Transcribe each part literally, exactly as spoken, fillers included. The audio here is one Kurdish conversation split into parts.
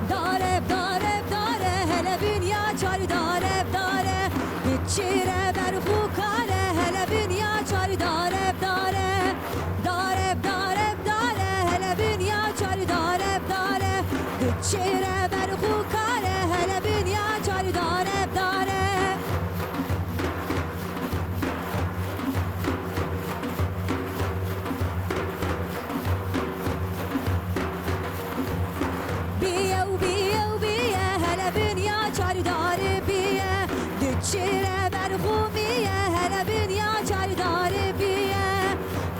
Dare, dare, dare, hele bîn ya çar dare, dare. Diçire berxu kare, hele bîn ya çar dare, dare. Dare, dare, dare, hele bîn ya çar dare, dare. Diçire berxu kare, hele bîn ya çar dare, dare. Biye û biye û biye, hele bîn ya çar dare biye. Diçire berxu miye, hele bîn ya çar dare biye.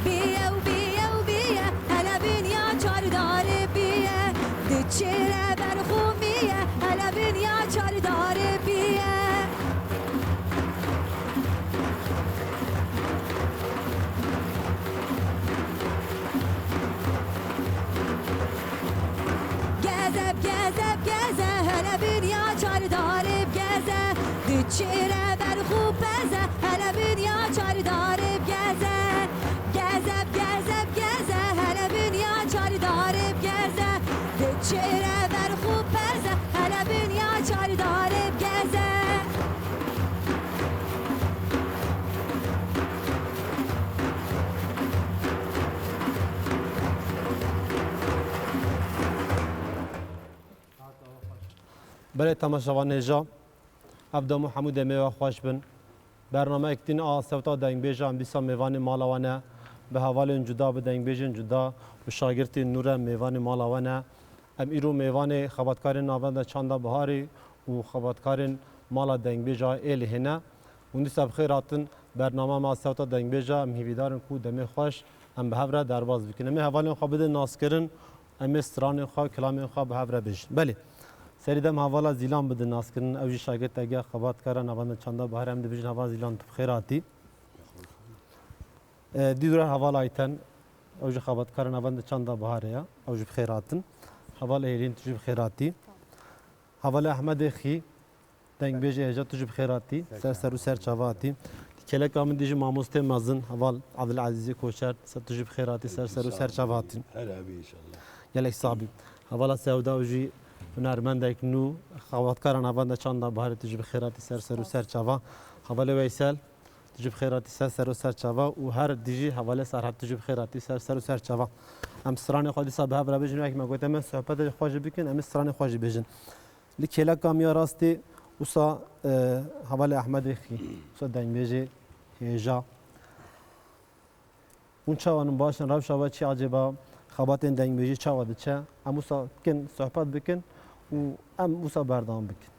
Biye û biye û biye, hele bîn ya çar dare biye. Diçire berxu miye, hele bîn ya çar dare biye. Gezeb, gezeb, geze, hele bîn ya çar dare geze. Diçire berxu peze, hele bîn ya çar dare geze. Gezeb, gezeb, geze, hele bîn ya çar dare geze. Diçire berxu peze, hele bîn ya çar dare geze. Belê temaşevanên hêja, ev dem û hemû demê we xweş bin. Bernameyek din a Sewta Dengbêjan dîsa mêvanê mala we ne. Bi hevalên cuda, bi dengbêjên cuda û şagirtên nû re mêvanê mala we ne. Em îro mêvanê xebatkarên Navenda Çanda Biharê û xebatkarên mala dengbêja êlihê ne. Hûn dîsa bi xêr hatin bernama me a Sewta Dengbêja. Em hîvîdar in ku demê xweş em bi hev re derbas bikin. Em ê hevalên xwe bidin naskirin, em ê stranên xwe, kilamên xwe bi hev re bêjin. Belê, serî dem hevala Zîlan bidin naskirin. Ew jî şagirteke xebatkara Navenda Çanda Biharê. Em dibêjin heval Zîlan, tu bi xêr hatî. E, dî dûre heval Ayten, ew jî xebatkara Navenda Çanda Biharê ye. Ew jî bi xêr hatin. Heval Êlîn, tu jî bi xêr hatî. Hevalê Ehmedê Xî, dengbêjê hêja, tu jî bi xêr hatî. Ser ser û ser çava hatî. Kêleka min dî jî mamostê mezin, heval Abdulazîzê Koçer, ser, tu jî bi xêr hatî, ser ser û ser çava hatî. Her hebî inşallah. Gelek sax bî. Hevala Sewda, ew jî hunermendek nû, xebatkara Navenda Çanda Biharê, tu jî bi xêr hatî, ser ser û ser çava. Hevalê Weysel, tu jî bi xêr hatî, ser ser û ser çava û her dijî hevalê Serhat, tu jî bi xêr hatî, ser ser û ser çava. Em stranê xwe dîsa bi hev re bêjin, wek me gote, em ê sohbetê xwe jî bikin, em ê stranê xwe jî bêjin. Li kêleka min ya rastê wisa, e, hevalê Ehmedê Xî, wisa dengbêjê hêja. Hûn çawa in, baş in, rewşa we çi, ecêba xebatên dengbêjî çawa diçe? Em wisa kin sohbet bikin û em wisa berdewam bikin.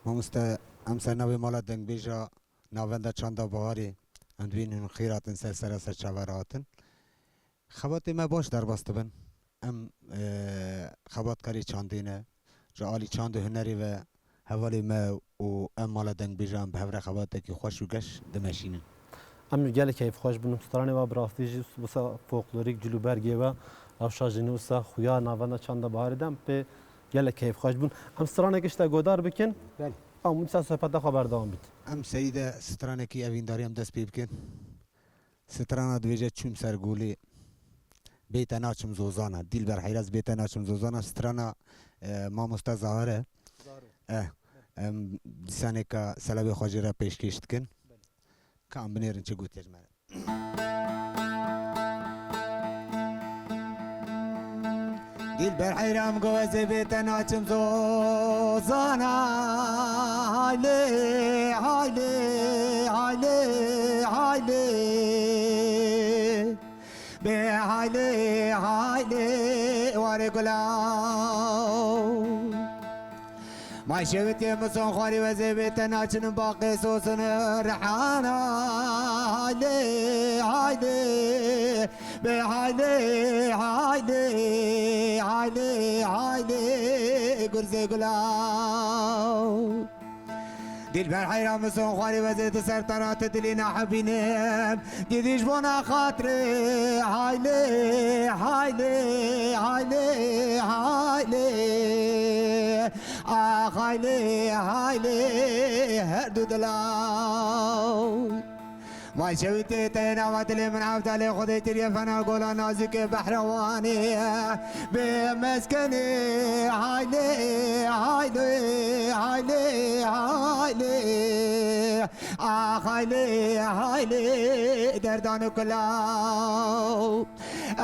Mamoste, em ser navê mala dengbêja Navenda Çanda Biharê, em dibînin hûn xêr hatin, ser sera ser çava re hatin. Xebatê me baş derbas dibin. Em, e, xebatkarê çandê ne. Ji alî çand û hunerê ve hevalê me û em mala dengbêjan bi hev re xebatekî xweş û geş dimeşînin. Em gelek keyfxweş bin. Stranê we bi rastî jî wisa folklorîk, cilûbergê we, rewşa jinê wisa xuya Navenda Çanda Biharê de em pê gelek keyfxweş bin. Em stranekê ji te godar bikin. Belê. Em wisa sohbeta xwe berdewam bikin. Em serî de stranekî evîndarî em dest pê bikin. Strana dibêje çûm ser golê, bê te naçim zozana. Dîlber Heyras, bê te naçim zozana. Strana, e, mamoste Zahar e. Zahar e. Eh, em dîsaneka Selebê xwe jê re pêşkêş dikin. Belê. Ka em binêrin çi gotiye ji me re. Dilber heyran go ez ê bê te naçim zozana. Haylê, haylê, haylê, haylê. Bê haylê, haylê, warê gulaw. May şewitê mison xwarî wezê bê te naçinim baqê sosin rihana. Haylê, haylê, bê haylê, haylê, haylê, haylê, gurzê gulaw. Dilber heyran mison xwarî wezê di ser tera tu dilî nahibînim. Didî ji bona xatirê haylê, haylê, haylê, haylê. Ax haylê, haylê, her du dilaw. May şewitê te nava dilê min evdalê Xwedê kiriye fena gola nazikê behrewanê. Bê meskenê haylê, haylê, haylê, haylê. Ax haylê, haylê, derdan û kulaw.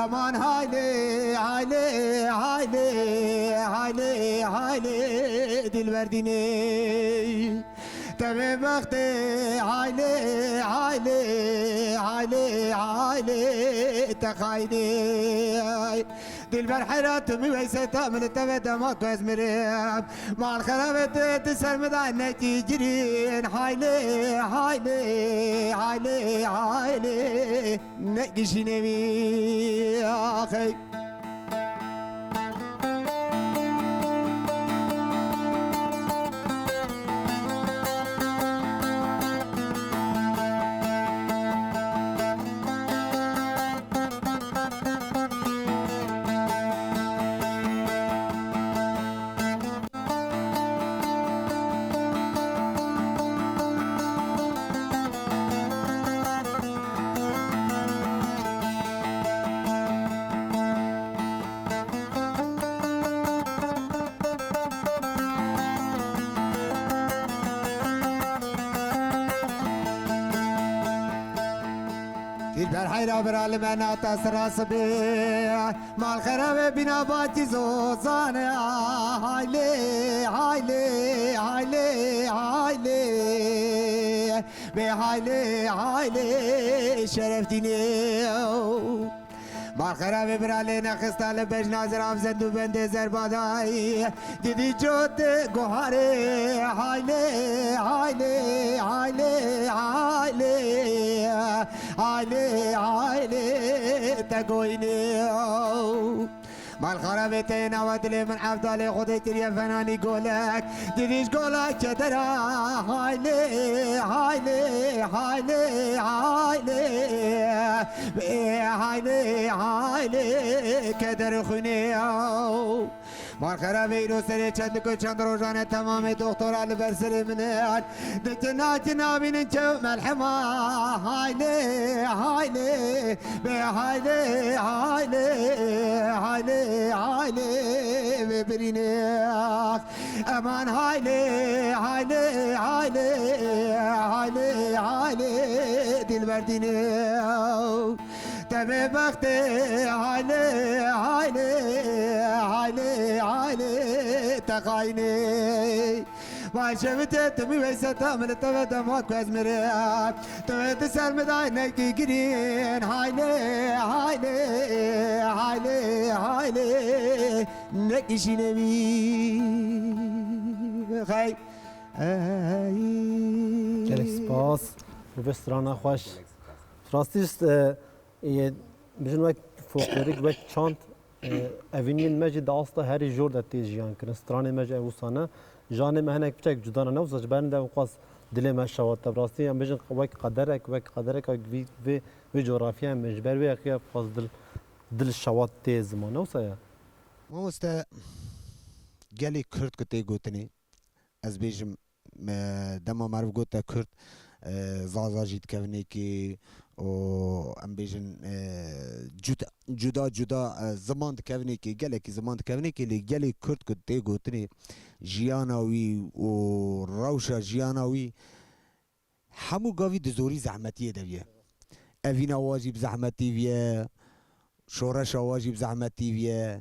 Eman haylê, haylê, haylê, haylê, haylê, dilberdînê. Te bê bextê haylê, haylê, haylê, haylê, te xaynê. Dilber heyra tu mi weyse ta min te ve dema ku ez mirim. Mal xerabê tu, tu ser min da nekî girîn. Haylê, haylê, haylê, haylê. Ne gişînê wî axey. Dilber heyra bira li me nata sira sibê. Mal xerabê bîna batî zozane. Haylê, haylê, haylê, haylê. Bê haylê, haylê, şerefdînê. Mal xerabê bira lê nexista li bejna zirav zend û bendê zerbadayî. Didî cotê guharê. Haylê, haylê, haylê, haylê. Haylê, haylê, te goyînê. Mal xerabê te yê nava dilê min evdalê Xwedê kiriye fenanî golek. Didî ji golek kedera. Haylê, haylê, haylê, haylê. Ê, haylê, haylê, keder û xwînê. Mal xerabê îro serê çend ku çend rojan e temamê doxtora li ber serê min e. Dikin nakin nabînin çew melhema. Haylê, haylê, bê haylê, haylê, haylê, haylê, bê birîne. Eman haylê, haylê, haylê, haylê, haylê, dilberdîne. Te bê bextê haylê, haylê, haylê, haylê, te xaynê. Vay şevitê tu mi weyse ta min li te ve dema ku ez mirim. Tu vê tu ser mi dayî nekî girîn. Haylê, haylê, haylê, haylê, nekî jînê wî. Xey. Ey. Gelek spas. Bi vê strana xweş. Rastî, e, Yê, bijin wek folklorîk, wek çand, e, evîniyên me jî di asta herî jor de tê jiyan kirin. Stranê me jî ew wisa ne. Janê me hinek piçek cuda ne. Ne wisa ji ber de ew qas dilê me şewat te. Bi rastî em bijin wek qederek, wek qedereka vî, vê, vê coğrafyayê me ji ber vê yekê qas dil, dil şewat tê ziman. Ne wisa ye? Mamoste, gelê Kurd ku tê gotinê, ez bêjim, e, dema meriv got te Kurd, e, Zaza jî dikevin êkê û em bêjin, e, cuda, cuda, cuda, e, ziman dikevin êkê, gelekî ziman dikevin êkê, lê gelê Kurd ku tê gotinê jiyana wî û rewşa jiyana wî hemû gavî di zorî zehmetiyê de viye. Evîna wa jî bi zehmetî viye, şoreşa wa jî bi zehmetî viye,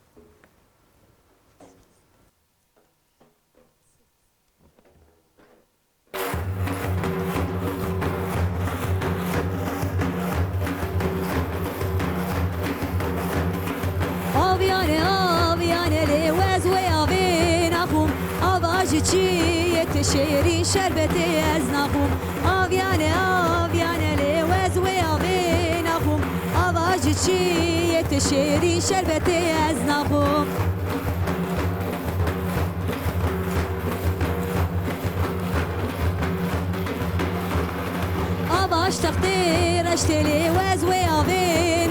Ji çiyê te şêrîn şerbetê ez naxwim. Avyane, avyane lê wez wê avê naxwim. Ava ji çiyê te şêrîn şerbetê ez naxwim. Ava ji textê reştê lê wez wê avê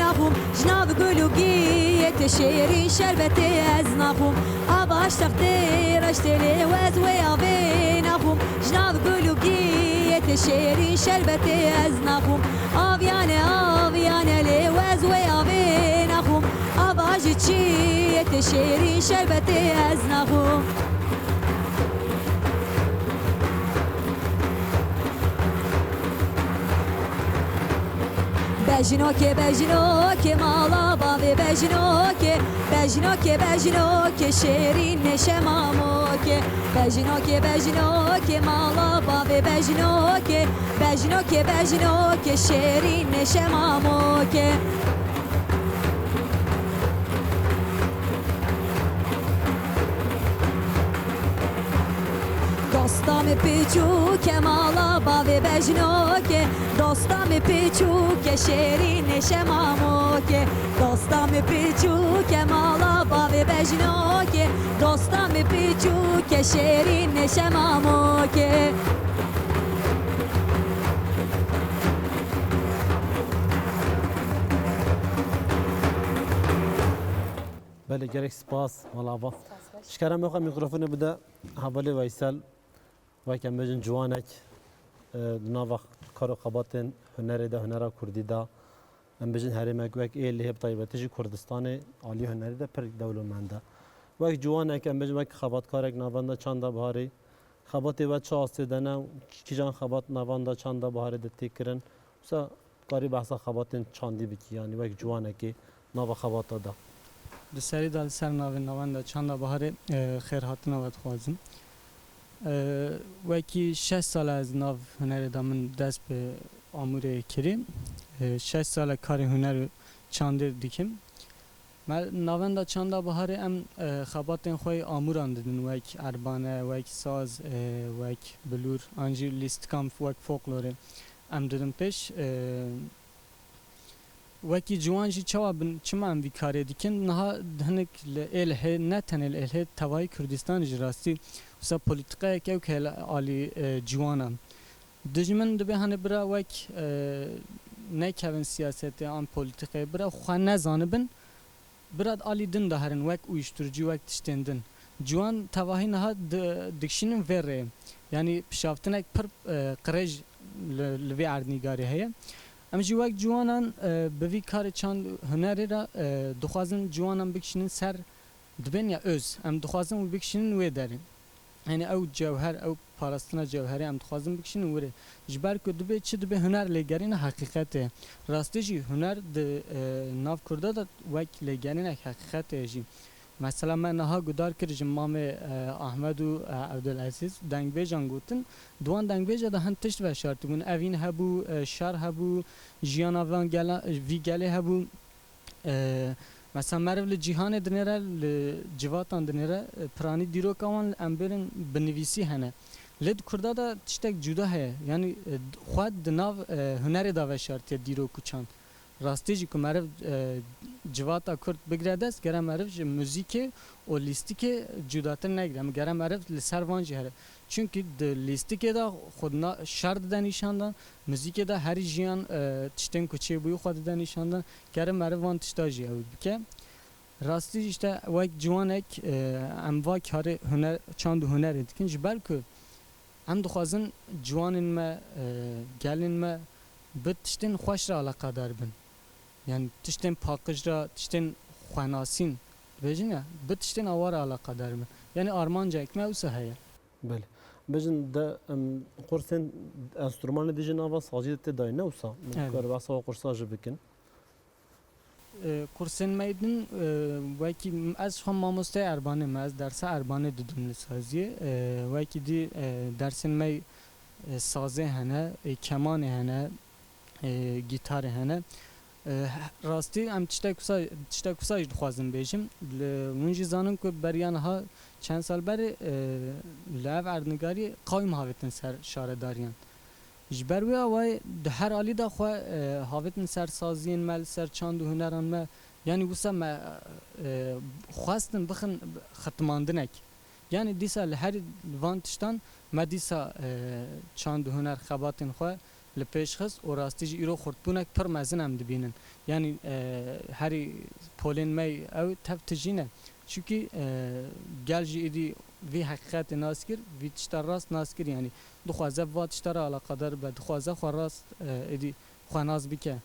naxwim. Ji nav gul û giyê te şêrîn şerbetê ez naxwim. Ava ji textê reştê lê wez wê avê naxwim. Ji nav gul û giyê te şêrîn şerbetê ez naxwim. Avyane, avyane lê wez wê avê naxwim. Ava ji çiyê te şêrîn şerbetê ez naxwim. Bejnokê, bejnokê, mala bavê bejnokê. Bejnokê, bejnokê, şêrîn neşe mamokê. Bejnokê, bejnokê, mala bavê bejnokê. Bejnokê, bejnokê, şêrîn neşe mamokê. Dosta min piçûk e mala bavê bejnokê. Dosta min piçûk e şêrîn neşe mamokê. Dosta min piçûk e mala bavê bejnokê. Dosta min piçûk e şêrîn neşe mamokê. Belê, gelek spas, mala ba. Spas, baş. Ji kerem xwe mîkrofonê bide hevalê Veysel, wek em bêjin ciwanek, e, di nava kar û xebatên hunerê de, hunera kurdî de, em bêjin herêmek wek êlihê, bi taybetî jî Kurdistanê alî hunerî de pir dewlemend e. Wek ciwanek, em bêjin wek xebatkarek navenda Çanda Biharê, xebatê we çi astê de ne û kîjan xebat navenda Çanda Biharê de tê kirin? Wisa karî behsa xebatên çandî bikî, yanî wek ciwanekê nava xebata da. Di serî de li ser navê navenda Çanda Biharê, e, xêrhatina we dixwazim. E, wekî şeş sal e ez nav hunerê de min dest bi amûrê kirî. E, şeş sal e karê huner û çandê dikim. Me navenda Çanda Biharê em, e, xebatên xwe yê amûran didin, wek erbane, wek saz, e, wek bilûr, an jî lîstikan wek folklorê em didin pêş. E, wekî ciwan jî çawa bin, çima em vî karê dikin? Niha hinek li êlihê, ne tenê li êlihê, tevayî Kurdistanê jî rastî wisa polîtîkayek ew ke li alî, e, ciwanan. Dijmin dibe, hani bira wek, e, nekevin siyasetê an polîtîkayê, bira xwe nezanibin, bira di alî din de herin wek uyuşturucu, wek tiştên din. Ciwan tevahî niha di-, dikişînin vê rê. Yanî pişaftinek pir, e, qirêj li, li vê erdnîgarê heye. Em jî wek ciwanan, e, bi vî karê çand hunerê re, e, dixwazin ciwanan bikişînin ser, dibên ya öz. Em dixwazin wî bikişînin wê derê. Yanî ew cewher, ew parastina cewherê em dixwazin bikişînin wirê. Ji ber ku dibê çi, dibê huner lêgerîna heqîqetê. Rastî jî huner di, e, nav Kurda de wek lêgerînek heqîqetê ye jî. Mesela me niha gudar kir ji mamê, e, Ahmed û, e, Evdulezîz dengbêjan gotin. Di wan dengbêja de hin tişt veşartibûn. Evîn hebû, e, şer hebû, jiyana van gela-, vî gelê hebû. E, mesela meriv li cîhanê dinêre, li civatan dinêre, e, piranî dîroka wan em bêrin bi nivîsî hene. Lê di Kurda de tiştek cuda heye. Yanî, e, xwe di nav, e, hunerê de veşartiye dîrok û çand. Rastî jî ku meriv, e, civata Kurd bigire dest, gere meriv ji muzîkê û lîstikê cudatir negire. Em gere meriv li ser van jî here. Çunkî di lîstikê de xwe na-, şer dide nîşandan, muzîkê de herî jiyan, e, tiştên ku çêbûyî xwe dide nîşandan, gere meriv van tişta jî ew bike. Rastî jî işte wek ciwanek, e, em va karê huner, çand û hunerê dikin, ji ber ku em dixwazin ciwanên me, e, gelên me bi tiştên xweş re eleqedar bin. Yani tiştên paqij re, tiştên xwenasîn dibêjin ya, bi tiştên awa re eleqedar bin. Yani armancek me wisa heye. Belê. Bêjin de, em, qursên enstrûmanê dî jî nava sazî de tê dayî, ne wisa? Min Evet. kar behsa qursa jî bikin. E, qursên me din, e, wekî ez xwe mamosteyê erbanê me, ez dersa erbanê didim li saziyê. E, wekî dî, e, dersên me, e, sazê hene, e, kemanê hene, e, gîtarê hene. E, rastî em tiştek wisa, tiştek wisa jî dixwazim bêjim. Li, hûn jî zanin ku beriya niha çend sal berê, e, li ev erdnigariyê qawîm havêtin ser şaredariyan. Ji ber wê awayê di her alî de xwe, e, havêtin ser saziyên me, li ser çand û huneran me, yanî wisa me, e, xwestin bixin xitmandinek. Yanî dîsa li her van tiştan me dîsa, e, çand û huner xebatên xwe li pêş xist û rastî jî îro xurtbûnek pir mezin em dibînin. Yanî, e, herî polên me ew tev tijî ne. Çimkî, e, gel jî êdî vî heqîqetê nas kir, vî tişta rast nas kir. Yanî dixwaze va tişta re alaqadar be, dixwaze xwe rast, e, êdî xwe nas bike.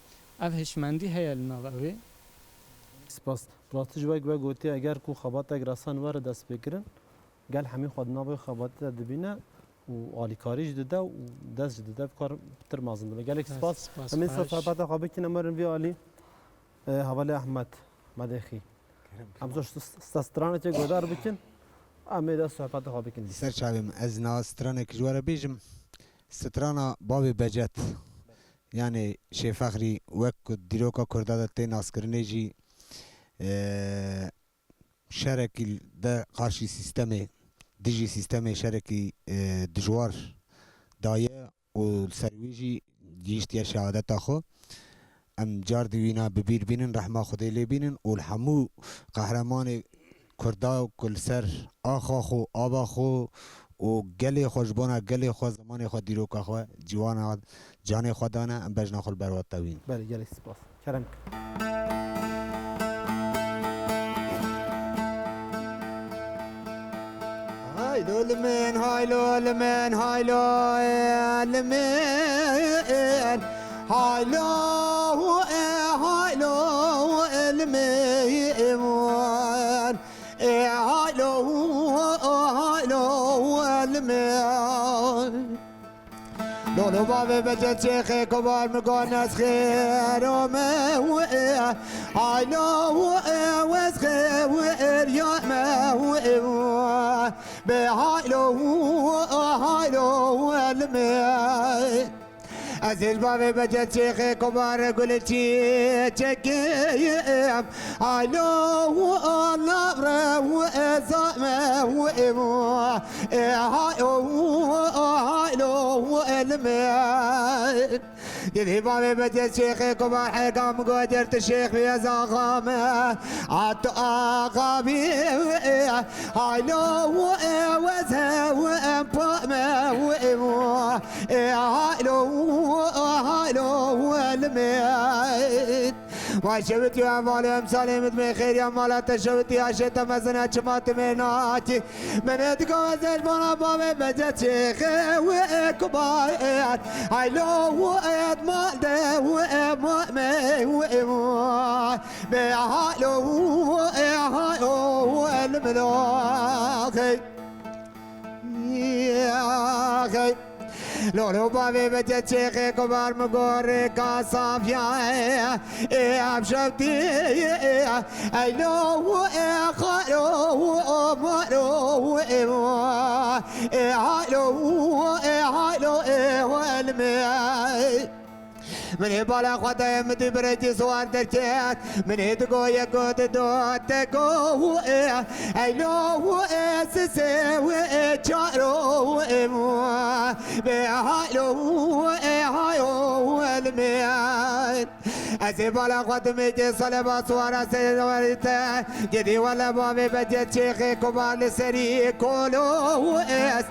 Ev hişmendî heye li nav ew ê. Spas. Rastî jî wek we gotiye, eger ku xebatek resen were destpêkirin, gel hemî xwe di navê xebatê de dibîne û alîkarî jî dide û dest jî dide, bi kar pitir mezin dibe. Gelek spas. Spas, Em ê spas. Sohbeta xwe bikin, em werin vî alî. E, hevalê Ehmed, Medexî. Kerem, Em kerem. zor st-, st-, stranekê guhdar bikin, em ê de sohbeta xwe bikin. Ser çavê min, ez niha stranek ji we re bêjim. Strana Bavê Becet. Yanî Şêfexrî wek ku dîroka Kurda de tê naskirinê jî, e, şerekî de qarşî sîstemê, dijî sîstemê şerekî, e, dijwar daye û li ser wî jî gihîştiye şehadeta xwe. Em car di wîna bi bîr bînin, rehma Xwedê lê bînin û li hemû qehremanê Kurda ku li ser axa xwe, ava xwe û gelê xwe, ji bona gelê xwe, zimanê xwe, dîroka xwe, ciwana canê xwe dane, em bejna xwe li ber we tewîn. Belê, gelek spas. Kerem. Haylo li min, haylo li min, haylo, e, li min. Haylo, e, haylo, e, li min. E, haylo, e, haylo, e, li min. Lolo bavê Becet Şêxê Kobar mi gon ez xêro me wê. Haylo wê ez xê wê erya me wê. Bê haylo, haylo wê li me. Ez ê ji bavê Becet Şêxê Kobar gulê çîçekê yêm. Haylo, navre, eza me, ê, haylo, haylo, elime. Gidî bavê Becet Şêxê Kobar hekam godir tu şêx wî ez axa me. At axa bî, haylo, ez hew em pa me, ê, haylo, haylo, elime. Vay şewitî hevalê em salê min dimê xêriya mala te şewitî aşê te mezin e çima tu mê nakî. Min ê dika ez ê ji bona bavê Becet Şêxê wê kubayê. Haylo wê mal de wê mamê wê wê. Bê haylo wê haylo wê li min axê. Lolo bavê Becet Şêxê Kobar mi gorê ka safiya e, e, em şewtî e, eylo e, xalo e, maro e, e, haylo e, haylo e, welme. Min ê bala xwe dayê min dî birêkî siwar derket. Min ê digo yek got do te go û ê. Eylo û ê sisê û ê çaro û ê û. Bê haylo û ê hayo û elmê. Ez ê bala xwe dimêkê saleba siwara sê warî te. Gedî wele bavê Becet Şêxê Kobar li serî kolo û ê.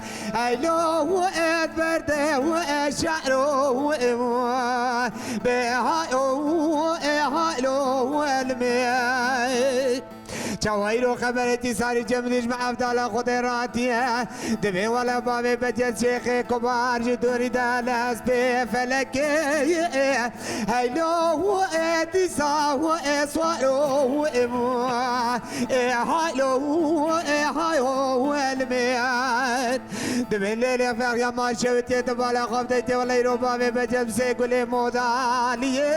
Eylo û ê berde û ê şaro û ê û. Bê hayo û ê haylo û elmê. Çawa îro xeberekî sarî cem dîj me evdala Xwedê ratiye. Divê wele bavê Becet Şêxê Kobar ji dorî de lez pê felekê. Eylo û ê dîsa û ê swaro û ê û. Ê haylo û ê hayo û elmê. Divê lêlê ferya ma şewitê di bala xwe bideytê wele îro bavê Becet sê gulê modaliyê.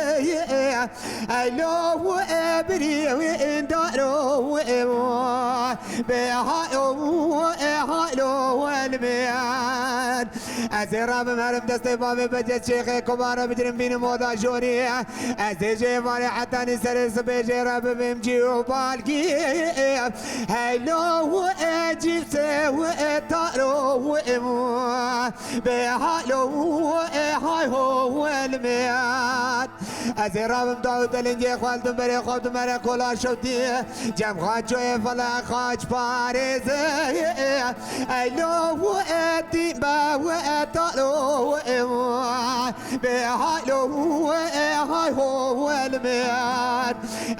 Eylo û ê birî wî îndaro û ê û. Bê hayo û ê haylo û elmê. Ez ê rabim herim destê bavê Becet Şêxê Kobar re bigirim bînim oda jorî. Ez ê jê varê hetanî serê sibê jê re bibim cî û balkî. Heylo û ê cîfsê û ê taro û ê û bê halo û ê hay ho û ê limêt. Ez ê rabim daw delingê xwe li dimberê xwe dimere kola şewtî. Cem xaçoyê fele xaç parêzê. Eylo û ê tîmbe û ê talo û ê bê halo û ê hay ho û ê limêt.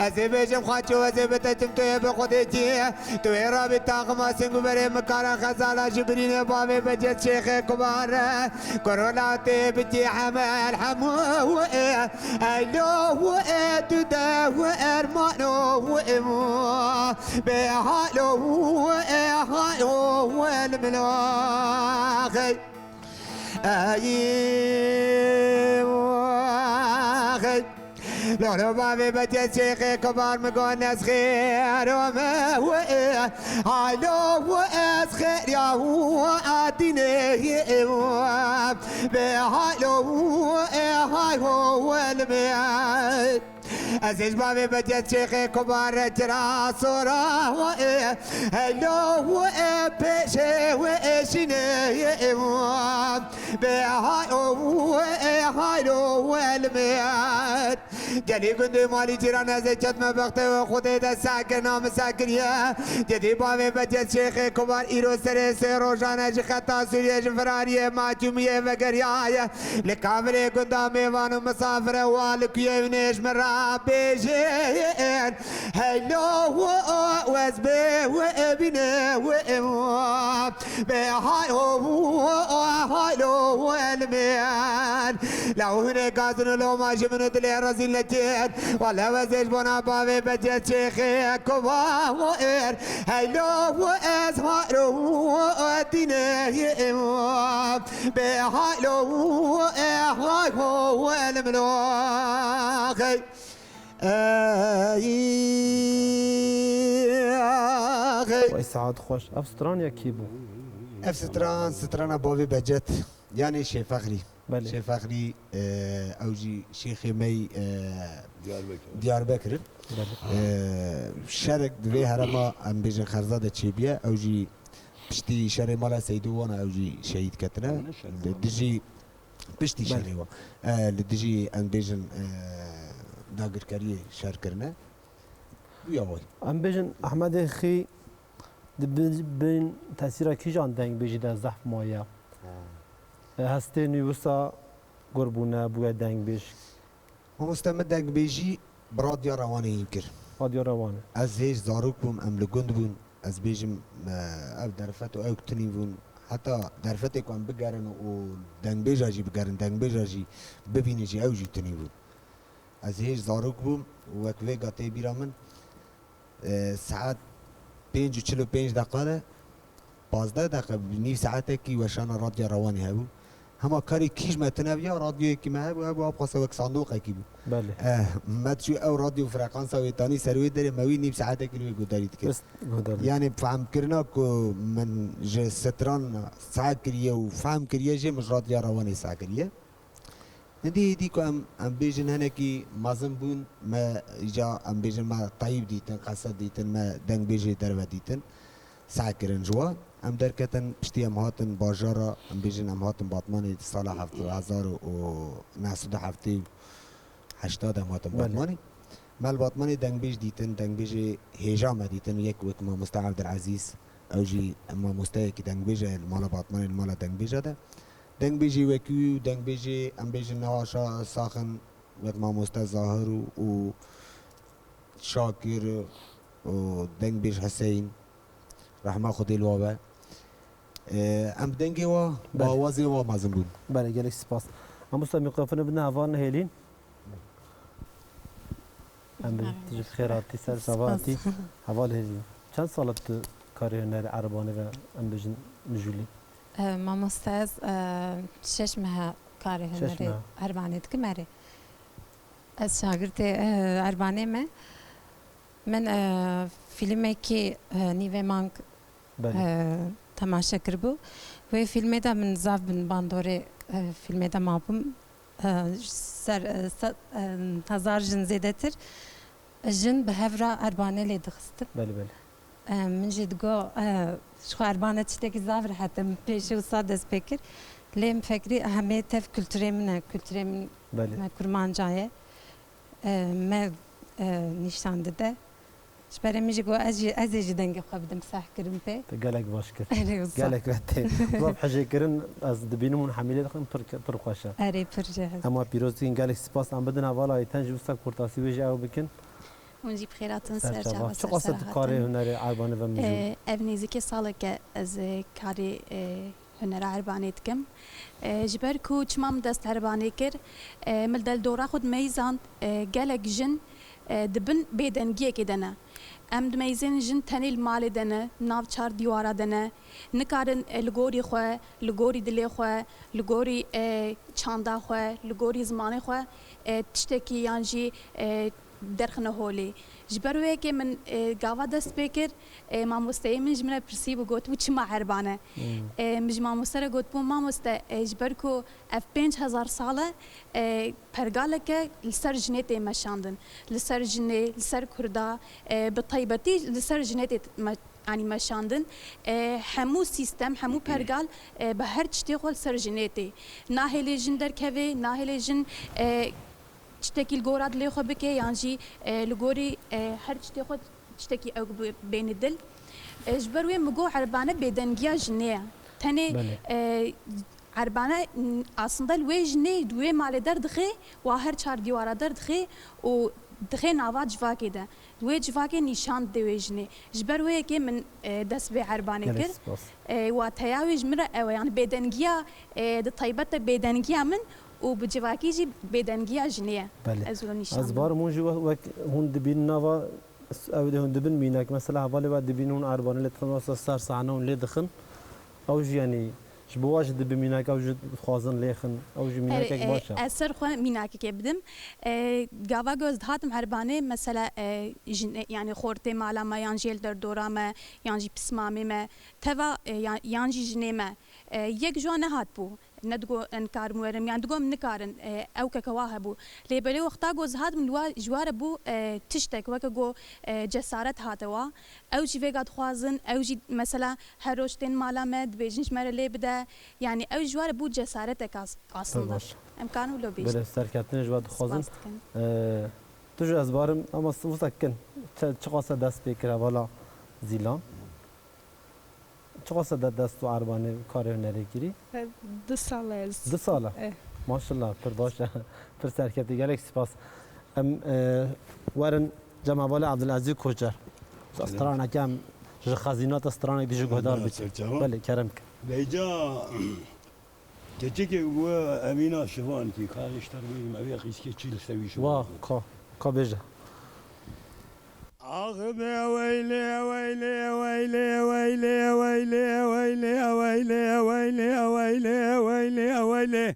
Ez ê bêjim xaço, ez ê biteçim tu yê bi xwedê cî. Tu ê rabî taxima sing û berê min kara xezala ji birînê bavê Becet Şêxê Kubar. Korola tê bikî hemel hemû ê. Eylo û ê tu de û ermano û ê bê halo û ê hayo û ê limlaxê. Ey û ey. Lolo bavê Becet Şêxê Kubar min got nezxêro me û ê. Halo û ez xêriya û adînê û bê halo û ê hay ho û ê limêt. Ez ê ji bavê Becet Şêxê Kubar re çira sora û ê. Helo û ê pêşê û ê şînê û bê hay û ê hay û ê limêt. Gelî gundê malî cîran ez ê ketme bextê wê xwedê de sekirina min sekiriye. Gedî bavê Becet Şêxê Kubar îro serê sê rojan e ji xeta Sûriyê ji firariyê macûmiyê vegeriyaye. Li kavirê gunda mêvan û misafire wa li kuyê wî nêj min ra bêjin. Heylo û wez bê û bîne û bê hay û haylo û elmên. La hûnê gazin û loma ji min û dilê rezîl nekin. Wele wezê ji bona bavê Becet Şêxê Kuba û êr. Heylo û ez haylo û dînê bê haylo û e hay ho û elmlo. Axey. Ey, axey. Wey saet xweş. Ev stran ya kî bû? Ev stran, strana bavê Becet. Yanî Şêfexrî. Belê. Şêfexrî, e, ew jî şêxê me yî, e, Diyarbekir. Diyarbekir in. Belê. E, şerek di vê herema, em bêjin Xerza de çêbûye. Ew jî piştî şerê mala Seydû wana ew jî şehîd ketine. Di, dijî Piştî Belê. şerê wa, e, li dijî em bêjin, e, dagirkeriyê şer kirine. Bûya way. Em bêjin Ehmedê Xî di bin, bin tesîra kîjan dengbêjî de zehf maye? Ha. E, hestê nû wisa gur bûne, bûye dengbêj. Mamoste, min dengbêjî bi Radya Rewanê hîn kir. Radya Rewanê. Ez hêj zarok bûm, em li gund bûn. Ez bêjim, e, ev derfet û ew tinî bûn. Heta derfetê ku em bigerin û dengbêja jî bigerin, dengbêja jî bibînin jî, ew jî tinî bûn. Ez hêj zarok bûm û wek vêga tê bîra min, e, saet pênc û çil û pênc deqa de, pazdeh deqe, nîv saetekî weşana Radya Rewanê hebû. Hema karê kîj me tune viya, radyoyekî me hebû, hebû, ew qasa wek sandoqekî bû. Belê. Eh, me diçû ew radyo frekansa wê tanî ser wê derê, me wî nîv saetekî li wê guhdarî dikir. Bes guhdar dikir. Yanî fehmkirina ku min ji stran seh kiriye û fehm kiriye jê, min ji Radya Rewanê seh kiriye. Hindî hêdî ku em, em bêjin hinekî mezin bûn, me îca em bêjin me teyb dîtin, qesed dîtin, me dengbêjê derve dîtin, seh kirin ji we. Em derketin, piştî em hatin bajara, em bêjin em hatin Batmanê di sala heft-, hezar û neh sed û heftê û heşta de em hatin Belê. Batmanê. Me li Batmanê dengbêj dîtin, dengbêjê hêja me dîtin, yek wek mamoste Evdilezîz, ew jî mamosteyekî dengbêj e li mala Batmanê, li mala dengbêja de. Dengbêjê wekî wî û dengbêjê, em bêjin, niha şa-, sax in, wek mamoste Zahir û, û Şakir û dengbêj Hüseyin, rehma Xwedê li wa be. Ee, em bi dengê wa, bi Belê. awazê wa mezin bûn. Belê, gelek spas. Mamoste, mîkrofonê bidin hevalên hêlîn. Em bi Merhaba. tu ji xêr hatî ser Spas. Sava hatî. Heval hêlîn. Çend sala tu karê hunerê erebanê ve em bêjin mijûlî? E, mamoste, ez, e, şeş mehe karê Şeş hunerê mehe. erebanê dikim, erê. Ez şagirtê, e, erebanê me. Min, e, fîlmekî, e, Nîvê Mang, Belê. e, temaşe kiribû. Wê fîlmê de min zav bin bandorê, e, fîlmê de mabûm. E, ser, e, se-, e, hezar jin zêdetir jin bi hev re erbane lê dixistin. Belê, belê. E, min jî digo, e, ji xwe erbane tiştekî zav rehet e, min pêşî wisa dest pê kir. Lê min fekirî hemê tev kulturê min e, kulturê min Belê. me kurmanca ye. E, me, e, nîşan dide. Ji berê min jî got, ez jî, ez ê jî dengê xwe bidim sehkirin pê. Tu gelek baş kir. Erê, wisa. Gelek ve tê. Zav hejê kirin, ez dibînim hûn hemî lê dixin, pir, pir xweş e. Erê, pir jê hez. Hema pîroz dikin, gelek spas. Em bidin hevala Ayten jî wisa kurtasî wê jî ew bikin. Hûn jî bi xêr hatin, ser çava. Çiqas tu karê hunerê erbane ve mijûl? Ee, ev nêzîkê saleke ez, e, karê, e, hunera erbanê dikim. E, ji ber ku çima min dest erbanê kir, e, min del dora xwe dimeyzand, e, gelek jin, e, di bin bêdengiyekê de ne. Em dimeyzên jin tenê li malê de ne, nav çar dîwara de ne. Nikarin, e, li gorî xwe, li gorî dilê xwe, li gorî, e, çanda xwe, li gorî zimanê xwe, e, tiştekî yan jî, e, derxine holê. Ji ber wê yekê min, e, gava dest pê kir, e, mamosteyê min ji min re pirsîbû, gotibû, çima erbane? Hmm. E, min ji mamoste re gotibû, mamoste, e, ji ber ku ev pênc hezar sal e, e, pergaleke li ser jinê tê meşandin. Li ser jinê, li ser kurda, e, bi taybetî li ser jinê tê me-, yanî meşandin. E, hemû sîstem, hemû pergal, e, bi her tiştê xwe li ser jinê tê. Nahêlê jin derkeve, nahêlê jin, e, tiştekî li gora dilê xwe bike yan jî, e, li gorî, e, her tiştê xwe tiştekî ew bi-, bêne dil. E, ji ber wê min got erbane bêdengiya jinê ye. Tenê, Belê. e, erbane, n-, aslında li wê jinê di wê malê derdixe, wa her çar dîwara derdixe û dixe nava civakê de. Di wê civakê nîşan dide wê jinê. Ji ber wê yekê min, e, dest vê erbanê Gelek kir. spas. E, wateya wê ji min re ew e. Yani bêdengiya, e, di taybet de bêdengiya min û bi civakî jî bêdengiya jinê ye. Belê. Ez wilo nîşan Ez didim. barim hûn jî we-, wek hûn dibînin nava, ew dê hûn dibin mînak. Mesela hevalê we dibînin hûn erbanê lê dixin, wasa ser sahne hûn lê dixin. Ew jî, yanî, ji bo wa jî dibe mînak, ew jî dixwazin lêxin, ew jî mînakek Erê, e, baş e. ez ser xwe mînakekê bidim. E, gava ku ez dihatim erbanê, mesela, e, jin-, e, yanî xortê mala me, yan jî li derdora me, yan jî pismamê me, teva, e, yan, yan jî jinê me, e, yek ji wan nehatbû. Ne digo, e, nikarim werim, yan digo, em nikarin, e, ew keke wa hebû. Lê belê wexta ku ez hatim li wa, ji wa re bû, e, tiştek, weke ku, e, cesaret hate wa. Ew jî vêga dixwazin, ew jî mesela her roj tên mala me, dibêjin ji me re lê bide. Yanî ew ji wa re bû cesaretek as-, aslında. Pir baş. Em karin wilo bêjin. Belê, serkeftinê ji we dixwazin. Spas dikin. Ee, tu jî ez barim, ama s-, wisa kin. Çi, çiqas te dest pê kir hevala Zîlan? Çiqas te dest û erbanê karê hunerê kirî? He, du sal e ez. Du sal e? Eh. Maşallah, pir baş e. Pir serkefte, gelek spas. Em, e, werin cem hevalê Abdulaziz Koçer. Straneke em ji xezînata stranek dijî guhdar bike. Belê, kerem ke. Veyca, keçikê we Emîna Şivan kî, ka ji ter bêjim, ev yê qîskê çî li ser wî şivan. Wa, ka, ka bêje. Ax be weylê, weylê, weylê, weylê, weylê, weylê, weylê, weylê, weylê, weylê, weylê.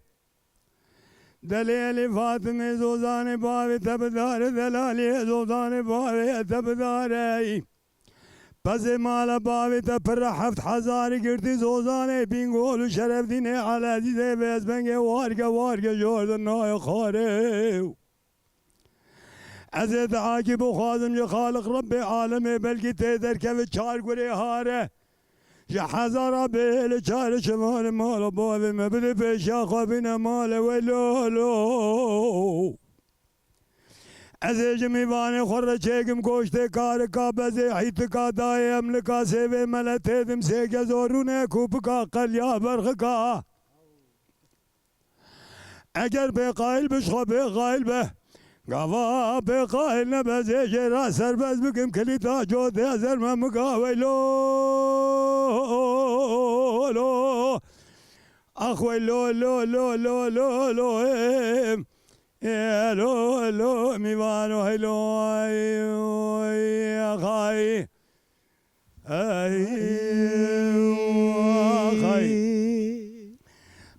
Delêlî Fatimê Zozanê bavê te bidare, delalê Zozanê bavê te bidare. Pezê mala bavê te pir e heft hezarî girtî Zozanê Bîngol û Şerefdînê Elezîzê vê ez bengê warge warge jordin nayê xarê. Ez ê duakî bixwazim ji Xaliq Rebbê alemê, belkî tê derkeve çar gurê hare. Ji hezara bêhê li çar şivanê mala bavê me bide pêşiya xwe bîne malê wê lolo. Ez ê ji mîvanê xwe re çêkim goştê karika bezê hîtika dayê emlika sêvê mele têdim sê gez orûne kupika qeliya berxika. Eger pê qayil bi, ji xwe pê qayil be. Gava pê qayil nebe, zê jê re serbest bikim, kilîta cotê ez derme mika weylo, lo. Ax weylo, lo, lo, lo, lo, lo, ê. Ê, lo, lo, mîvano, heylo, ay, ay, ax, ay. Ey, ax, ay.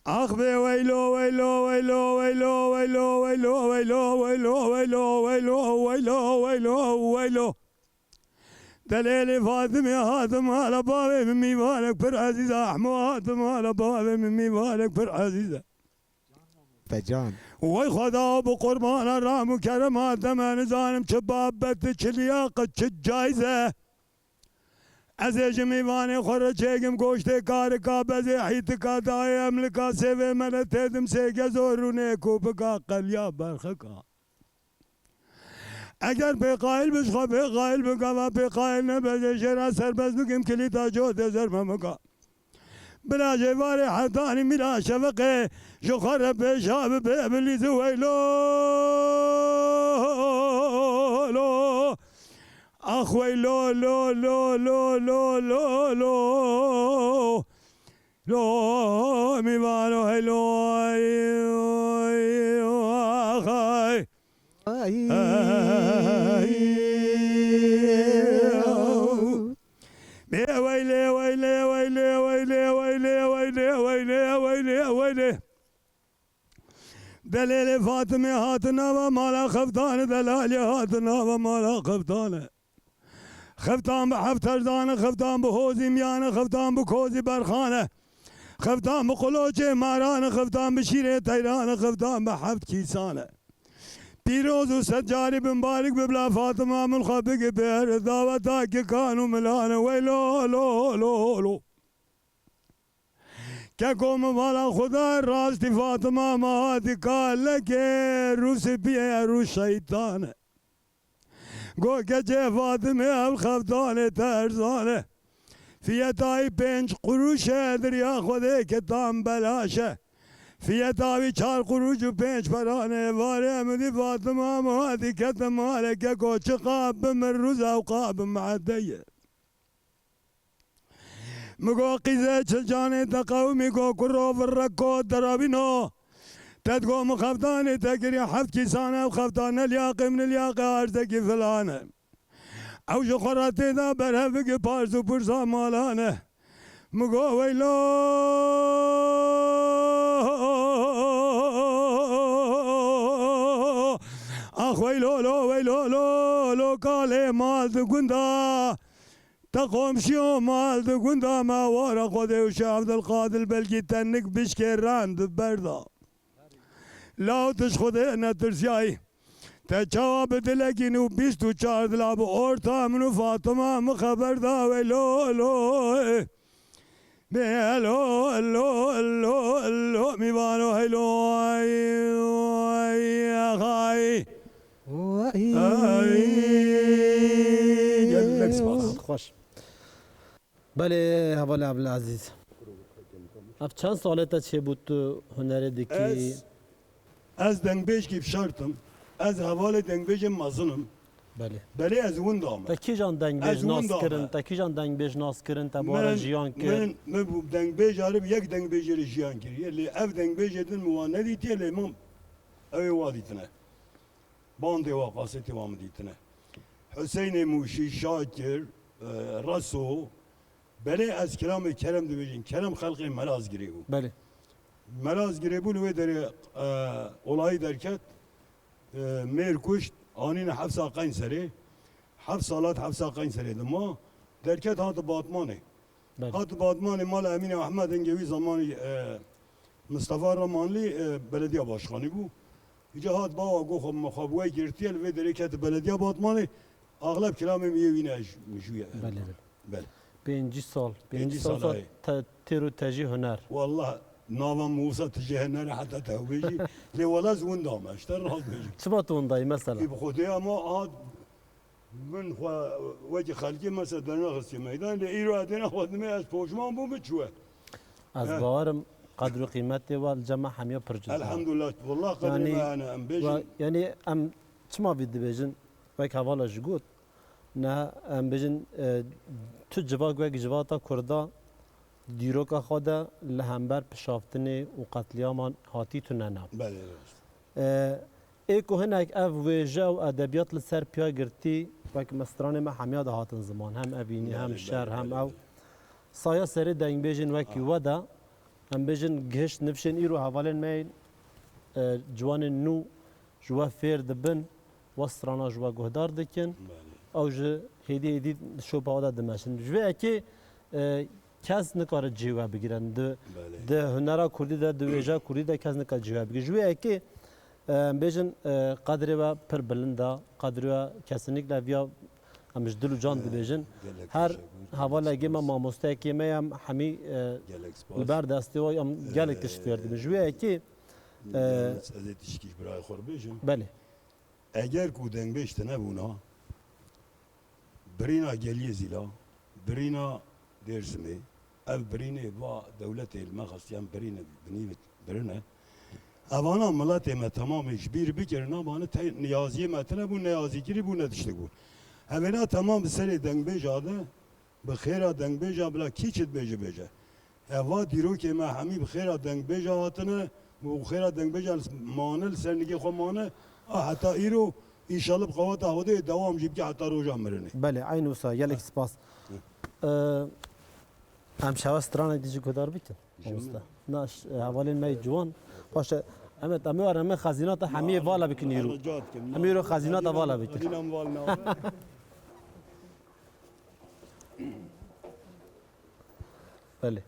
Ax be weylo, weylo, weylo, weylo. Delêlê Fatimê hatim hala bavê min mîvanek pir ezîz e. Ehmo hatim hala bavê min mîvanek pir ezîz e. Fecan. Wey Xweda bi qurbana ram û kerema te me nizanim çi babet, çi liyaqet, çi cayze. Ez ê ji mîvanê xwe re çêkim goştê karika, bezê hîtika, dayê emlika, sêvê me re têdim sê gezo rûnê, kûpika, qeliya berxika. Eger pê qayil bi, ji xwe pê qayil bi, gava pê qayil nebe, ez ê jê re serbest bikim, kilîta cotê zer me bika. Bila jê varê hetanî mîra şeveqê, ji xwe re pêşa bi bê bilîzi weylo, lo. Ax weylo, lo, lo, lo, lo, lo, lo. Lo, mîvano heylo, ay, ay, ax, ay. Ay. Ay. Bê weylê, weylê, weylê. Delêlê Fatimê hatin nava mala Xeftane, delalê hatin nava mala Xeftane. Xeftan bi heft terzane, xeftan bi hozî miyane, xeftan bi kozî berxane. Xeftan bi quloçê marane, xeftan bi şîrê teyrane, xeftan bi heft kîsane. Pîroz û sed carî bimbarik bi bila Fatima min xwe bigibêre daweta kikan û milane. Wey lo, lo, lo, lo. Keko min vala Xuda rastî Fatima ma hatî kalekê rûsî piyê rû şeytan e. Go keçê Fatimê ev xeftanê te erzan e. Fiyeta wî pênc qurûş e, diriya Xwedê ketan belaş e. Fiyeta wî çar qurûş û pênc peran e. Varê min dî Fatima min hatî kete malê keko çiqa bimir rûz ewqa bimedeye. Mi go qîzê çil canê te qewimî go kuro virreko derabîno. Te digo min xeftanê te kiriye heft kîsan ew xeftan ne liyaqê min liyaqê arzekî filan e. Ew ji xwe re tê de berhevik e pars û pirsa malan e. Mi go weylo. Ax weylo lo weylo lo lo kalê mal di gunda. Te komşiyo mal di gunda me wara Xwedê û Şêx Evdilqadir belkî te nik bişkê rend berda. Law tu ji Xwedê netirsiyayî. Te çawa bi dilekî nû bîst û çar dila bi orta min û Fatima min xeber da wê lo lo. Bê lo lo lo lo mîvano heylo ay ay ay. Ay. Gelek spas. Xweş. Belê, hevalê Evlazîz. Ev çend salê te çêbû tu hunerê dikî? Ez, ez dengbêjkî bi şert im. Ez hevalê dengbêjên mezin im. Belê. Belê ez winda me. Te kîjan dengbêj nas kirin? Te kîjan dengbêj nas kirin? Te bi we re jiyan kir? Min, min bû dengbêj, erê bi yek dengbêjê re jiyan kiriye. Lê ev dengbêjê din min wan nedîtiye, lê min ew ê wa dîtine. Bandê wa, kasetê wa min dîtine. Huseynê Mûşî, Şakir, e, Reso. Belê ez kilamê Kerem dibêjin. Kerem xelqê Melazgirê bû. Belê. Melazgirê bû, li wê derê, e, olayî derket. E, mêr kuşt, anîne hefsa Qeynserê. Heft sal hat hefsa Qeynserê de ma. Derket hat Batmanê. Belê. Hat Batmanê mala Emîn Ehmed hingê wî zamanî, e, Mistefa Ramanlî, e, belediya başkanî bû. Îca hat bawa got xwe, xwe bi we girtiye, li vê derê kete belediya Batmanê. Axleb kilamê min yê wî ne ji mijû ye. Belê, belê. Belê. Pêncî sal. Pêncî sal, sal, te, têr û te jî huner. Wallah, nava min wisa tu jî huner e, heta te ew bêjî. Lê wala ez winda me, ji te rast bêjim. Çima tu windayî mesela? Ê bi Xwedê ama hat Min xwe wekî xelkê mesela dernexistiye meydan, lê îro ez têna xwe dimê ez poşman bûm, min çûye. Ez bawerim qedr û qîmetê we li cem me hemiya pir cuda. Elhamdulillah, wallah qedrê me hene, em bêjin. Yanî em çima vî dibêjin, wek hevala jî got, ne, em bêjin, e, tu civak wek civata Kurda, dîroka xwe de li hember pişaftinê û qetlîaman hatî tune ne. Belê, rast. E, ê ku hinek ev wêje û edebiyat li ser piya girtî, wek me stranê me hemiya de hatin ziman, hem evînî, hem şer, hem ew. Belê, belê, belê. Saya serê dengbêjên wekî we de, em bêjin gihişt nifşên îro hevalên me yên, e, ciwanên nû ji we fêr dibin, we strana ji we guhdar dikin. Belê. Ew ji hêdî hêdî di şopa xwe de dimeşin. Ji vê yekê, e, kes nikare cihê we bigire. Di, Belê. di hunera kurdî de, di wêjeya kurdî de kes nikare cihê we bigire. Ji vê yekê, e, em bêjin, e, qedrê we pir bilind e. Qedrê we kesinlikle viya em ji dil û can dibêjin. Gelek Her teşekkür, hevalekê me, gelek spas. mamosteyekê me ye, em hemî, e, Gelek spas. li ber destê we em gelek tişt fêr dibin. Ji vê yekê, e, Yalnız ez ê tişkî ji birayê xwe re bêjim. Belê. Eger ku dengbêj tine bûna, birîna geliyê Zîla, birîna Dêrsimê, ev birînê va dewletê li me xestiyan birîne, binî birine. Evana miletê me temamê ji bîr bikirina, mane te niyaziyê me tine bû, neyazîkirî bû, ne tiştek bû. Evêna temam bi serê dengbêja de, bi xêra dengbêja bila kî çi dibêje bêje. Eva dîrokê me hemî bi xêra dengbêja hatine û xêra dengbêja li, mane li ser nigê xwe mane. A heta îro, înşallah bi qeweta Xwedê dewam jî bike heta roja mirinê. Belê, eyn wisa, gelek spas. Hı. Ee, em şewe stranek dijî guhdar bikin, Dijî mamoste. min. Na, ş-, hevalên me yê ciwan. Baş e, Emed, em ê were me xezînata hemiyê vala bikin îro. Rica dikim. Em îro xezînata vala bikin. Xezîna min vala nabe. Belê.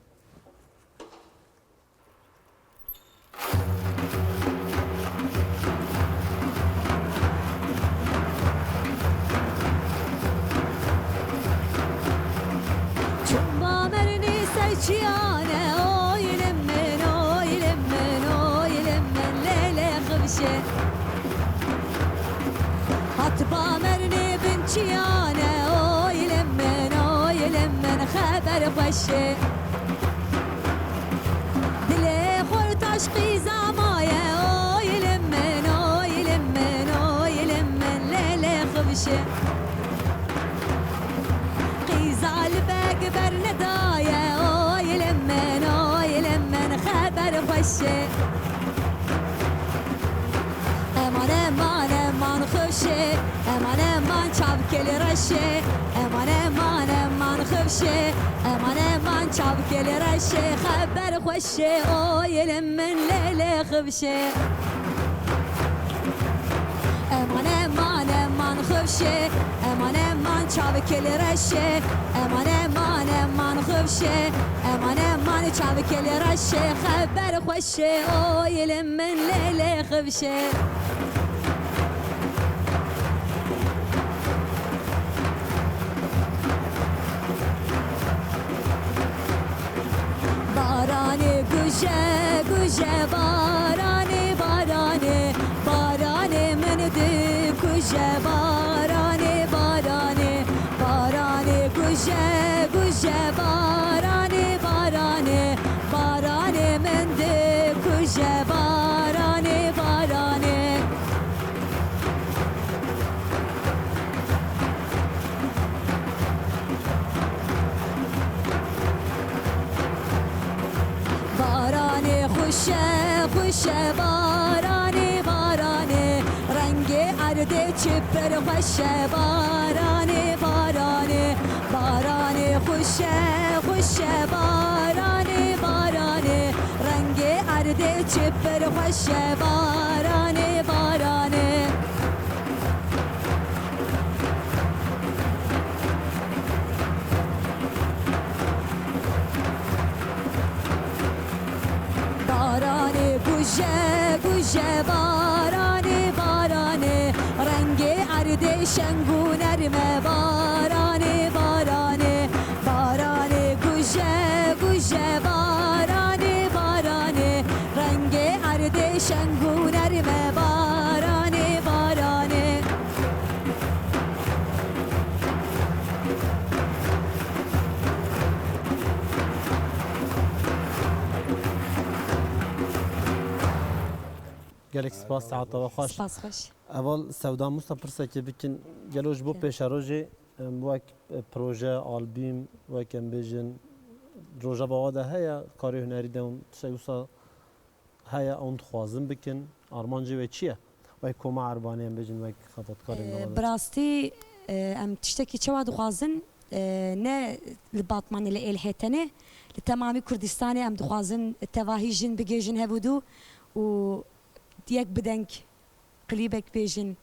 Çimba mernî ser çiyane, oy li min, oy li min, oy li min, lê lê xibşe. Hat ba mernê bin çiyane, oy li min, oy li min, xeber xweş e. Dilê xwe taş qîza maye, oy li min, oy li min, oy li min, lê lê xibşe. Qîza li beg bernedaye, oy li min, oy li min, xeber xweş e. Eman, eman, eman xweş e, eman, eman çavkê li reş e, eman, eman, eman xweş e, eman, eman çavkê li reş e, xeber xweş e, oy li min lê lê xweş e. Eman, eman, eman xweş e, eman, eman çavkê li reş e, eman, eman, eman xweş e, eman, eman çavkê li reş e, xeber xweş e, oy li min lê lê xweş e. Baranê guje, guje, baranê, baranê, baranê min dikuje. Baranê, baranê, baranê guje, guje, baranê, baranê, baranê min dikuje. Baranê, baranê. Baranê xweş e, xweş e, baranê, baranê, rengê erdê çi pir xweş e. Baranê, baranê, baranê xweş e, xweş e, baranê, baranê, rengê erdê çi pir xweş e. Baranê, baranê. Baranê guje, guje, baranê, baranê, rengê erdê şeng û nerm e. Baranê, baranê, baranê guje, guje, baranê, baranê, rengê erdê şeng û nerm e. Baranê, baranê. Gelek spas, saeta we xweş. Spas xweş. Heval Sewda Musa, pirsekê bikin, gelo ji bo Ke- pêşerojê, em, wek, e, proje, albûm, wek em bêjin, rojeva we de heye, karê hunerî de hûn tiştek wisa heye, hûn dixwazin bikin, armancê we çi ye? Wek koma Erbanê, em bêjin, wek xebatkarên Ee, navdar. Bi rastî, e, em tiştekî çawa dixwazin, e, ne li Batmanê, li Êlihê tenê, li temamî Kurdistanê em dixwazin tevahî jin bigihêjin hev û du û yek bi deng klîbek bêjin,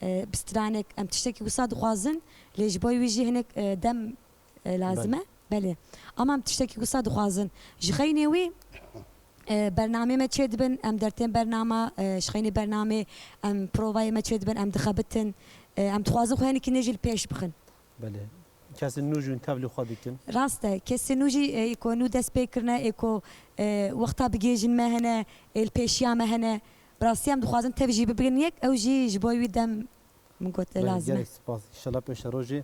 e, bi stranek, em tiştekî wisa dixwazin, lê ji bo wî jî hinek, e, dem, e, lazim e. Belê. Ama em tiştekî wisa dixwazin. Ji xeynê wî, e, bernameyê me çêdibin, em dertên bernama, e, ji xeynê bernamê, em provayê me çêdibin, em dixebitin, e, em dixwazin xwe hinekî nêjî li pêş bixin. Belê. Kesên nû jî hûn tevlî xwe dikin. Rast e. Kesên nû jî, e, êko nû dest pê kirine, êko, e, wexta bigêjin me hene, ê li pêşiya me hene. Bi rastî em dixwazin tev jî bibin yek, ew jî ji bo wî dem min got, e, Belê, lazim e. Gelek spas. Înşallah pêşerojê,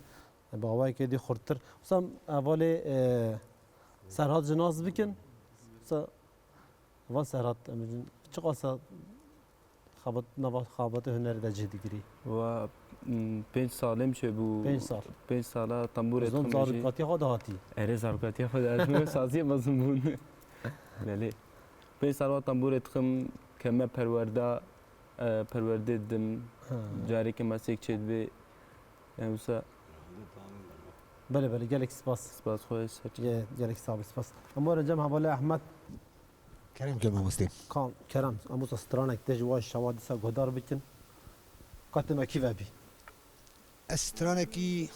e, bi awayekê dî xurttir. Wisa hevalê, e, Serhat jî nas bikin. Wisa heval Serhat, em bêjin, çiqasa xebat, nava xebatê hunerî de cih digirî? Wa, m, pênc salê min çêbû. Pênc sal. Pênc sala tembûrê Zon dixim jî. Zarokatiya xwe de hatî? Erê, zarokatiya xwe de, ez min saziyê mezin bûn. Belê. Pênc sal wa tembûrê dixim, keme perwerda, e, perwerdê didim. Ha. Carê kemesek çêdibê. Yani wisa Belê, belê, gelek spas. Spas xwe ser. Ge-, gelek sağ ol, spas. Em were cem hevalê Ehmed. Kerem ke mamostê. Kan, Kerem, em wisa stranek te ji wa şewa dîsa guhdar bikin. Ka tu me kî ve bî? Ez stranekî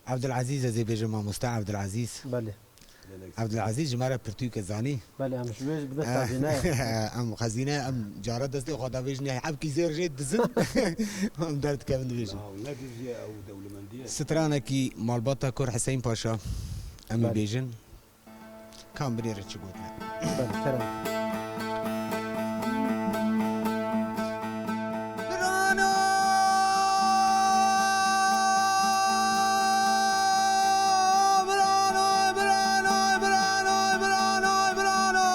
Evdilezîz, ez ê bêjim mamoste Evdilezîz. Belê. Evdilezîz ji me re pirtûkê zanî. Belê, em ji wê jî bi dest xezîne. Em xezîne, em cara destê xwe da vêjinê, evkî zêr jê dizin. Em derdikevin dibêjin. Niha ne dizî ye, ew dewlemendî ye. Stranekî malbata Kur Hiseyn Paşa, em ê Belê. bêjin. Kam binêrin çi gotine. Belê, kerem. Birano, birano, birano, birano, birano, birano.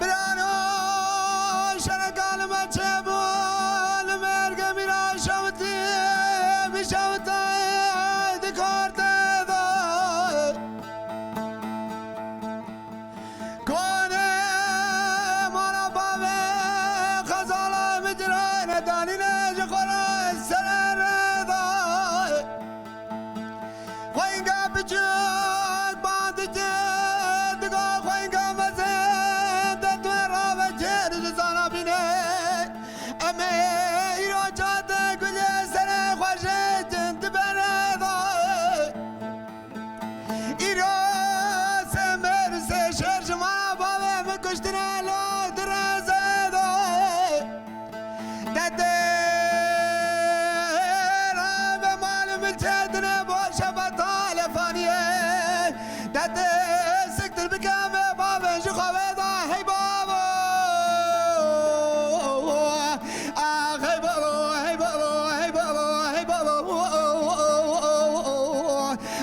Birano, şereka li me çêbû, li mêrgê mîra şewitî, bi şewitayê di kartê de. Konê mala bavê xezala min dirayne danîne ji xwe re serê rê de. Xweyînga biçûk bandikê, diga xweyînga mezin, derdê ravekê dizana bîne. Em ê îro çate gulê serê xwe jêtin di berê de. Îro sê mêr û sê şêr ji mala bavê min kuştine lo di rezê de. Dedê rabe malê min çêdine bo şebeta lefaniyê. Dedê siktir bike me bavê ji xwe veda hey bavo. Ah hey bavo, hey bavo, hey bavo, hey bavo.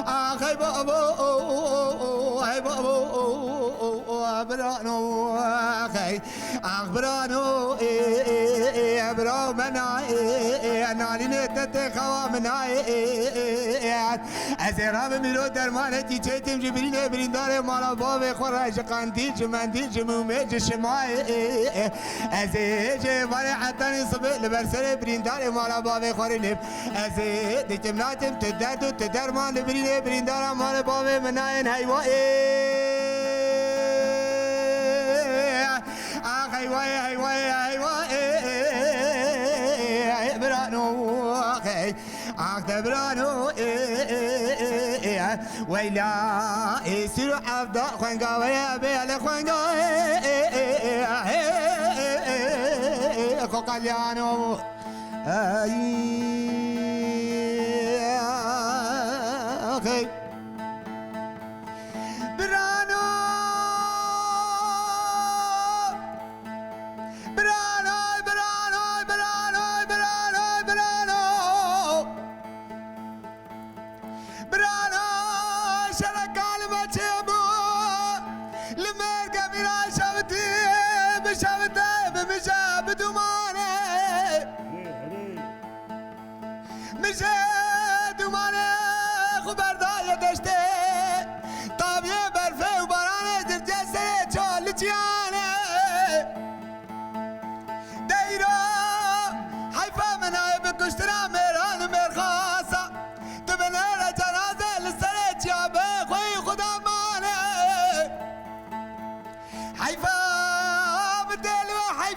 Ah hey bavo, hey bavo, birano hey. Ax birano, ê, ê, ê, ê, bira me na, ê, ê, ê, nalînê te tê xewa min na, ê, ê, ê, ê, ê. Ez ê rabim îro dermanekî çêtim ji birînê birîndarê mala bavê xwe re ji qendîl, ji mendîl, ji mûmê, ji şimayê, ê, ê, ê. Ez ê ji êvarê hetanî sibê li ber serê birîndarê mala bavê xwe rînim. Ez ê dikim nakim tu derd û tu derman li birînê birîndara mala bavê min nayên heywa, ê. Ax, hey vay, hey vay, hey vay, ê, ê, ê, ê, ê, birano, ax, hey. Ax, de birano, ê, ê, ê, ê, ê. Weyla, ê, sîr û evda, xwenga we ye, bê ele xwenga, ê, ê, ê, ê, ê, ê, ê, ê, ê, xo qelyano. Ey, ax, hey. Birano! Birano, birano, birano, birano, birano. Birano, şereka li me çêbû. Li mêrgê mîra şewitî, bi şewitê, bi mije, bi dûmanê. Mijê dûmanê xwe berdaye deştê, tabiyê berfê û baranê girtiye serê çol li çiyane. Deyro heyfa min ayê bi kuştina mêran û mêrxasa. Tu binêre cenaze li serê çiya bê xweyî xuda mane. Heyfa bi dêl ve, heyf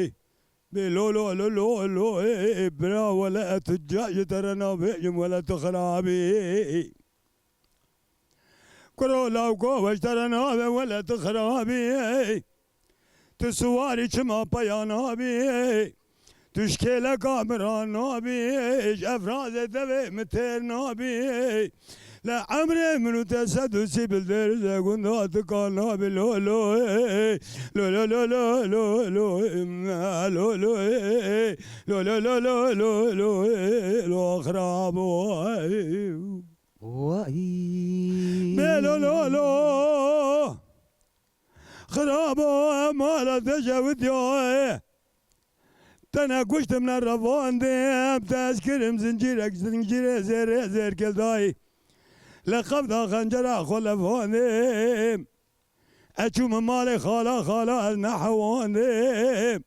ey. Bê lo lo lo lo lo ey, bira wele tu ca ji te re nabêjim wele tu xirabî. Kuro lawko weştera nabe wele tu xirabî. Tu siwarî çima peya nabî. Tu ji kêleka min ra nabî. Ji efrazê devê min têr nabî. Le emrê min û te sed û sî bil dêrize gunda tu ka nabî lo lo ey. Lo lo lo lo lo lo lo lo ey. Lo lo lo lo lo lo ey. Lo xirabo ey. Vay. Bê lo lo lo. Xirabo mala te jewitiya. Te nekuştim ne revandim. Te ez kirim zincîrek zincîrê zêrê zêrkildayî. Li qevda xencera xwe levandim. Ez çûme malê xala xala ez nehewandim.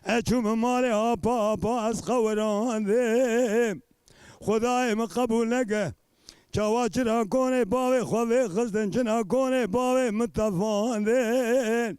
Ez çûme malê apa apa ez qewirandim. Xwedayê min qebûl neke. Çawa çira konê bavê xwe vê xistin, çira konê bavê min tefandin.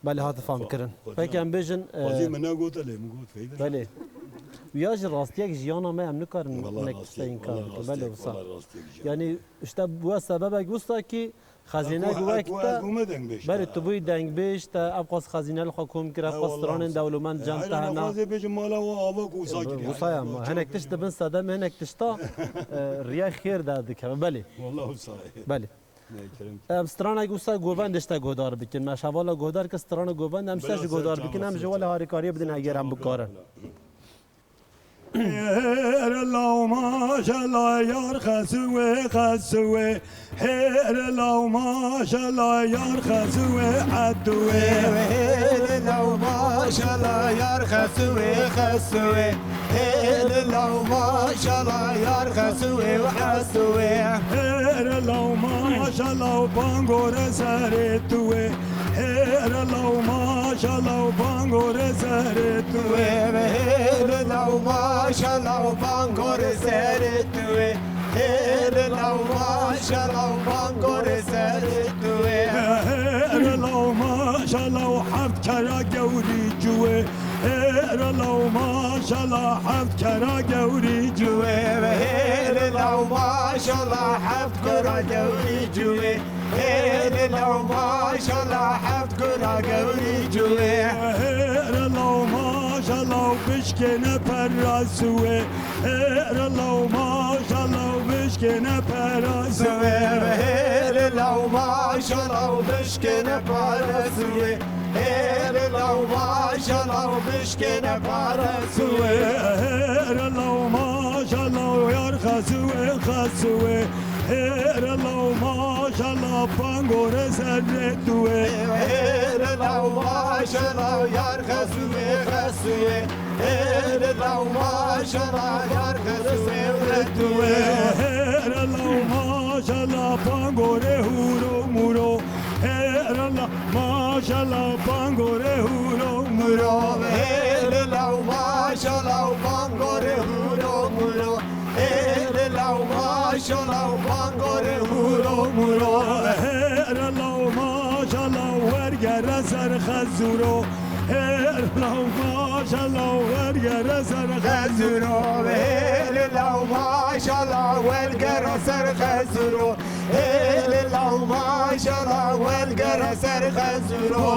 Belê, hate fam kirin. Xwedî Peki em bêjin, e, Xwedî min negote lê min got feyda. Belê. Û ya ji rastiyek jiyana me em nikarin Wala hinek tişte rastiyek, înkar wala bikin. Belê rastiyek, wisa. Wala rastiyek jiyan. Yani işte bu sebebek wisa ki xezîne Eku, eku, wekte. Eku me dengbêj Belê te. Tu bûyî dengbêj te, ev qas xezîne li xwe kom kir, ev qas stranên dewlemend cem te hena. Xwezê bêjim mala we ava ku wisa kiriye. Wisa ya ma. Hinek tişt dibin sedemê, hinek tişta, e, riya xêr de dikeve. Belê. Wala wisa ye. Belê. Em stranek wisa govend işte guhdar bikin. Me şevala guhdar ki strana govend em işte ji guhdar bikin. Em ji wele harîkariyê bidin eger em bikarin. Êr law maşela yar xesiwê xesiwê. Hêr law maşela yar xesiwê etuwê. Hêr law maşela yar xesiwê xesiwê. Hêr law maşela yar xesiwê û xesiwê. Hêr law maşela bangore serê tuwê. Hêr law maşela bangore serê tuwê. Hêr law maşela bangore serê tuwê. Hêr law maşela bangore serê tuwê. Hêr law maşela heft kera gewrî cuwê. Hêr law maşela heft kera gewrî cuwê. Hêr law maşela heft kera gewrî cuwê. Hêr law maşela heft kera gewrî cuwê. Hêr law maşela bişkêne perra suwê. Hêr law maşela bişkêne perra suwê. Hêr law maşela bişkêne perra suwê. Hêr law maşela bişkêne perra suwê. Hêr law maşela yar xesiwê xesiwê. Hêr law maşela bangore serê tuwê. Hêr law maşela yar xesiwê xesiwê. Hêr law maşela yar xesiwê tuwê. Hêr law maşela bangore hûro mûro. Hêr law maşela bangore hûro mûro. Hêr law maşela bangore hûro mûro. Hêr law maşela bangore hûro mûro. Hêr law maşela wergere ser xezûro. Hêr law maşela wergere ser xezûro. Hêr law maşela wergere ser xezûro. Hêr law maşela wergere ser xezûro.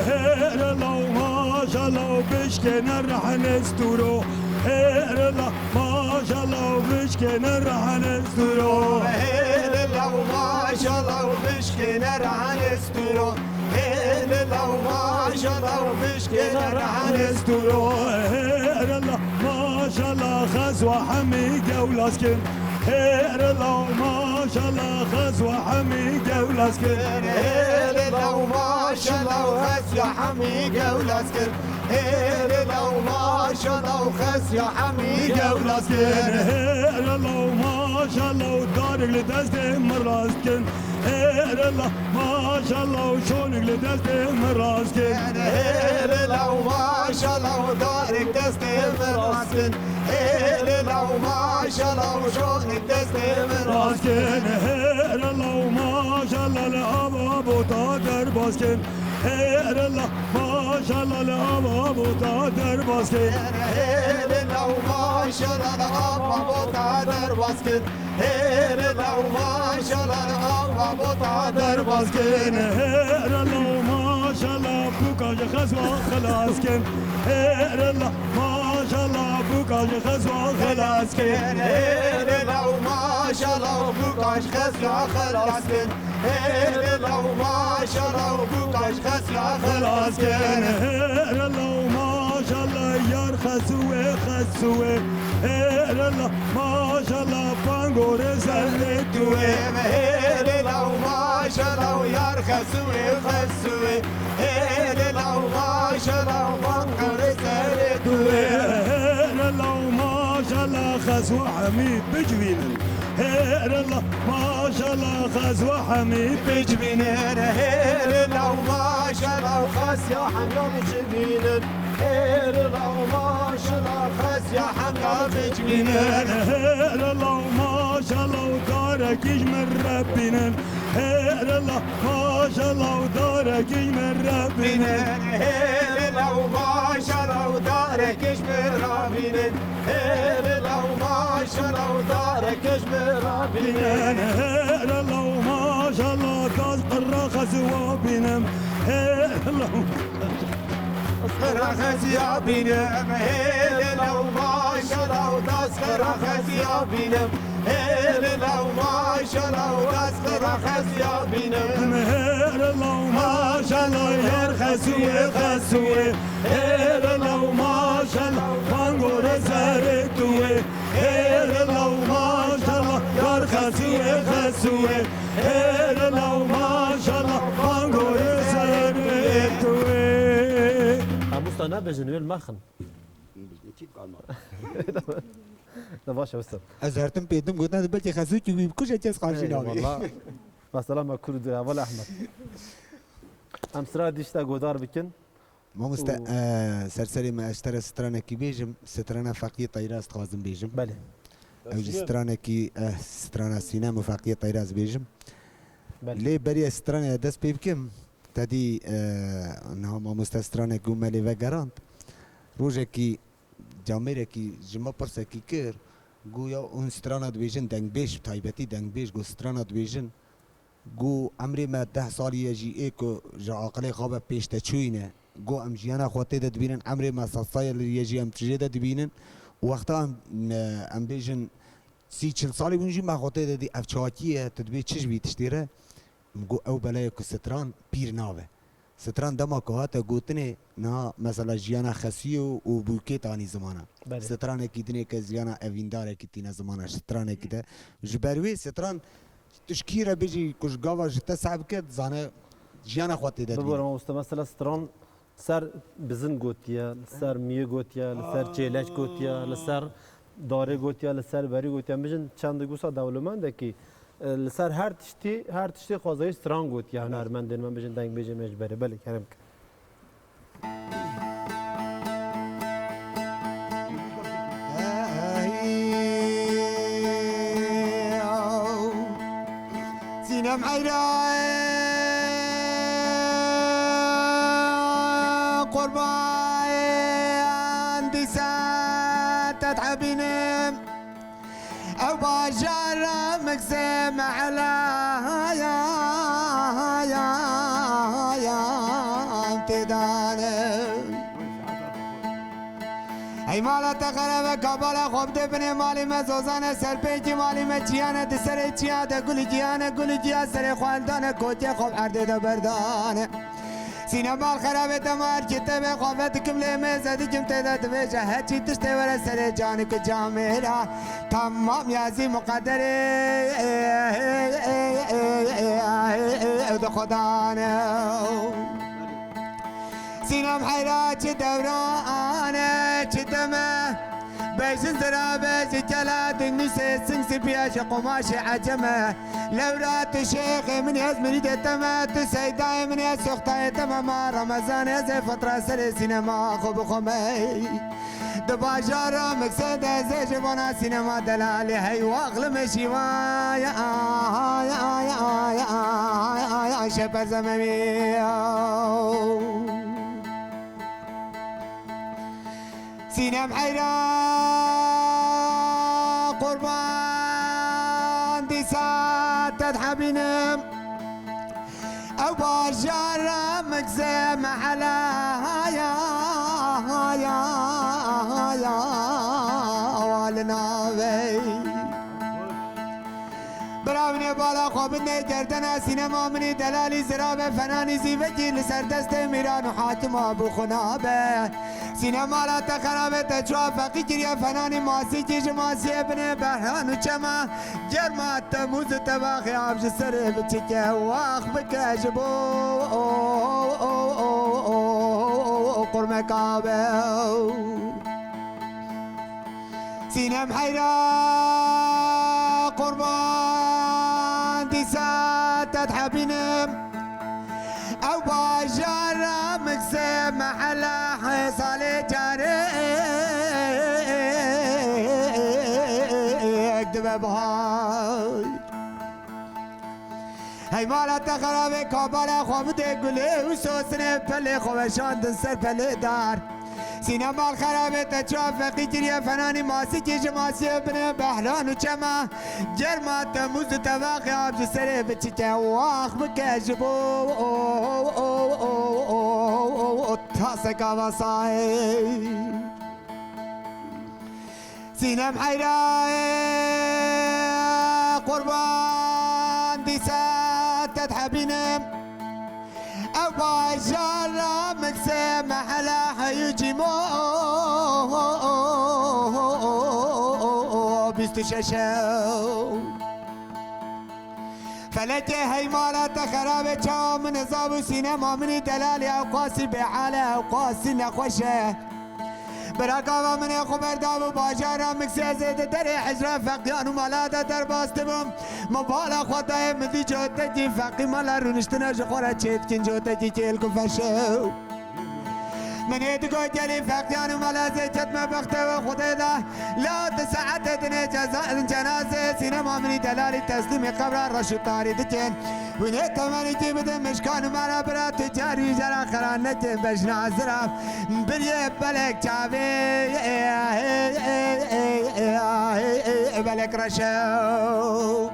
Hêr law maşela bişkêne rehnê stûro. Hêr law maşela bişkêne rehnê stûro. Hêr law maşela bişkêne rehnê stûro. Hêr law maşela bişkêne rehnê stûro. Hêr law maşela xezwa hemî gewlaskin. Hêr law maşela xezwa hemî gewlaskin. Hêr law maşela xezwa hemî gewlaskin. Hêr law maşela xezwa hemî gewlaskin. Hêr law maşela darik li destê min rastkin. Hêr law maşela şonik li destê min rastkin. Hêr law maşela darik destê min rastkin. Hêr law maşela şonik destê min rastkin. Hêr law maşela li ava bota derbaskin. Hêr law maşela li ava bota derbaskin. Hêr law maşela li ava bota derbaskin. Hêr law maşela ava bota derbaskin. Hêr law maşela bûka ji xezwa xilaskin. Hêr law maşela bûka ji xezwa xilaskin. Hêr law maşela bûka ji xezwa xilaskin. Hêr law maşela bûka ji xezwa xilaskin. Hêr law maşela yar xesuwê xesuwê. Hêr law maşela bangore serê tuwê. Hêr law maşela yar xesuwê xesuwê. Hêr law maşela bangore serê tuwê. Hêr law maşela xeswa hemî bicivînin. Hêr law maşela xeswa hemî bicivînin. Hêr law maşela xesya hemî bicivînin. Hêr law maşela xesya hemî bicivînin. Hêr law maşela darekî ji min re bînin. Hêrila maşala û darekî min re bînin. Hêrila û maşala û darekî ji min re bînin. Hêrila û maşala û darekî ji min re bînin. Hêrila û maşala daz qirra xeziwa bînim. Hêrila û qirra xeziya bînim. Hêrila û maşala û daz qirra xeziya bînim. Hêrila û maşala û daz qirra xeziya bînim. Hêrila û maşala yar xesuye xesuye. Hêrila û maşala bangore zerê tuye. Hêrila û maşala yar xesuye xesuye. Hêrila û maşala bangore zerê tuye. Mamosta nebêjin wê li me xin. Ne baş e usta. Ez hertim pêdim gotin, belkî xesûkî wî bikuje kes qarşî navê. Eyvallah. Mesela me Kurd e, heval Ehmed. Em sira dî ji te godar bikin. Mamoste, û e, serserê me ez ji te re stranekî bêjim, strana Feqiyê Teyraz dixwazim bêjim. Belê. Ew jî stranekî, e, strana Sînem û Feqiyê Teyraz bêjim. Belê. Lê berî ez stranê dest pê bikim, te dî, e, niha mamoste stranekî û me lê vegerand. Rojekî camêrekî ji me pirsekî kir, got ya hûn strana dibêjin, dengbêj, bi taybetî dengbêj, got strana dibêjin. Got emrê me deh salî ye jî ê ku ji aqilê xwe ve pêşteçûyî ne. Got em jiyana xwe tê de dibînin, emrê me sed salî ye jî em tijê de dibînin. Û wexta em, em bêjin sî çil salî bûn jî me xwe tê de dî, ev çakî ye, tu dibê çi ji vî tiştê re? Min got ew bela ye ku stran pîr nabe. Stran dema ku hate gotinê, niha mesela jiyana xesûyê û, û bûkê tanî zimana. Belê. Stranekî dinê ke jiyana evîndarekî tîne zimana, stranekî de. Ji ber wê stran tu ji kî re bijî ku ji gava ji te seh bike, dizane jiyana xwe tê de dibîne. Bibore mamoste, mesela stran ser bizin gotiye, li ser miyê gotiye, li ser çêlek gotiye, li ser darê gotiye, li ser berî gotiye. Em bijin çendek wisa dewlemendekî, e, li ser her tiştî, her tiştî xwezayî stran gotiye hunermendên me, bijin dengbêjê me ji berê. Belê, kerem ke. Sînem heyra qurban dîsa te dihebînim. Ew bajara mikse mehela ya, ya, ya, têdane. Ey mala te xerebe kabala xwe bide binê malê me zozane serpêkî malê me çiyane di serê çiya de gulî ciyane gulî ciya serê xwe eldane kotiyê xwe bi erdê de berdane. Sîne mal xerabê te mar ki te be xwe ve dikim lê mêze dikim tê de dibêje heçî tiştê were serê canî ku camêra tamam yazî muqederê di xwe dane. Sînem heyra çi dewran e, çi dem e. Bejin zirabe ji kela dingnûsê sing sipiya ji qumaşê ecem e. Lewra tu şêxê min ez mirîdê te me, tu seydayê min ez soxtayê te me. Ma Remezan ez ê fitra serê sînema xwe bixwemey. Di bajara Miksê de zê ji bona sînema delalê hey waxlimê şîva ya, ya, ya, ya, ya, şeper zememî. Sînem heyra qurban dîsa te dihebînim. Ew bajara Mikse mehela ya, ya, ya, wa li navey. Bira min ê bala xwe bidinê gerdena sînema min î delalî zirabe fenanî zîvekî li ser destê mîran û hakima bû xwe nabe. Sînema la te xerabe te çuwa feqî kiriye fenanî masîkî ji masiyê binê behran û çema germa temûz û tevaxê av ji serê biçike wax bike ji bo qurmeka be. Sînem heyra qurban dîsa te dihebînim. Ew bajara Mikse mehela hê salê carek dibe bahar. Hey mala te xerabê, kabala xwe bidê gulê û sosinê pelê xwe weşandin ser pelê dar. Sîne mal xerabê, te çav feqî kiriye, fenanî masîkî ji masiyê binê behlan û çema germa te mûz û tevaxê av ji serê biçike û ax bike ji bo taseka vasayê. Sînem heyra, qurban dîsa te dihebînim. Ew bajara Miksê mehela heyû cîmo bîst û şeş ew. Felekê heymala te xerabê, çawa min hizab û sînema min î delalî, ew qasî bêhale, ew qasî nexweş e. Bira gava min ê xwe berdabû bajara Miksê, ez ê di derê hicra feqiyan û mala de derbas dibûm. Min bala xwe dayê min dî cotekî feqî mala rûniştine ji xwe re çêdikin, cotekî kêlk û feşew. Min ê digot gelî feqiyan û mala ez ê ketme bextê wê Xwedê de. La di saetê dinê ceza-, cenazê sînema min î delalî teslîmî qebra reş û tarî dikin. Hûn ê temenîkî bidin mişkan û me re, bira tu carî jera xeran nekin bejna zira biriyê belek çavê belek reşew.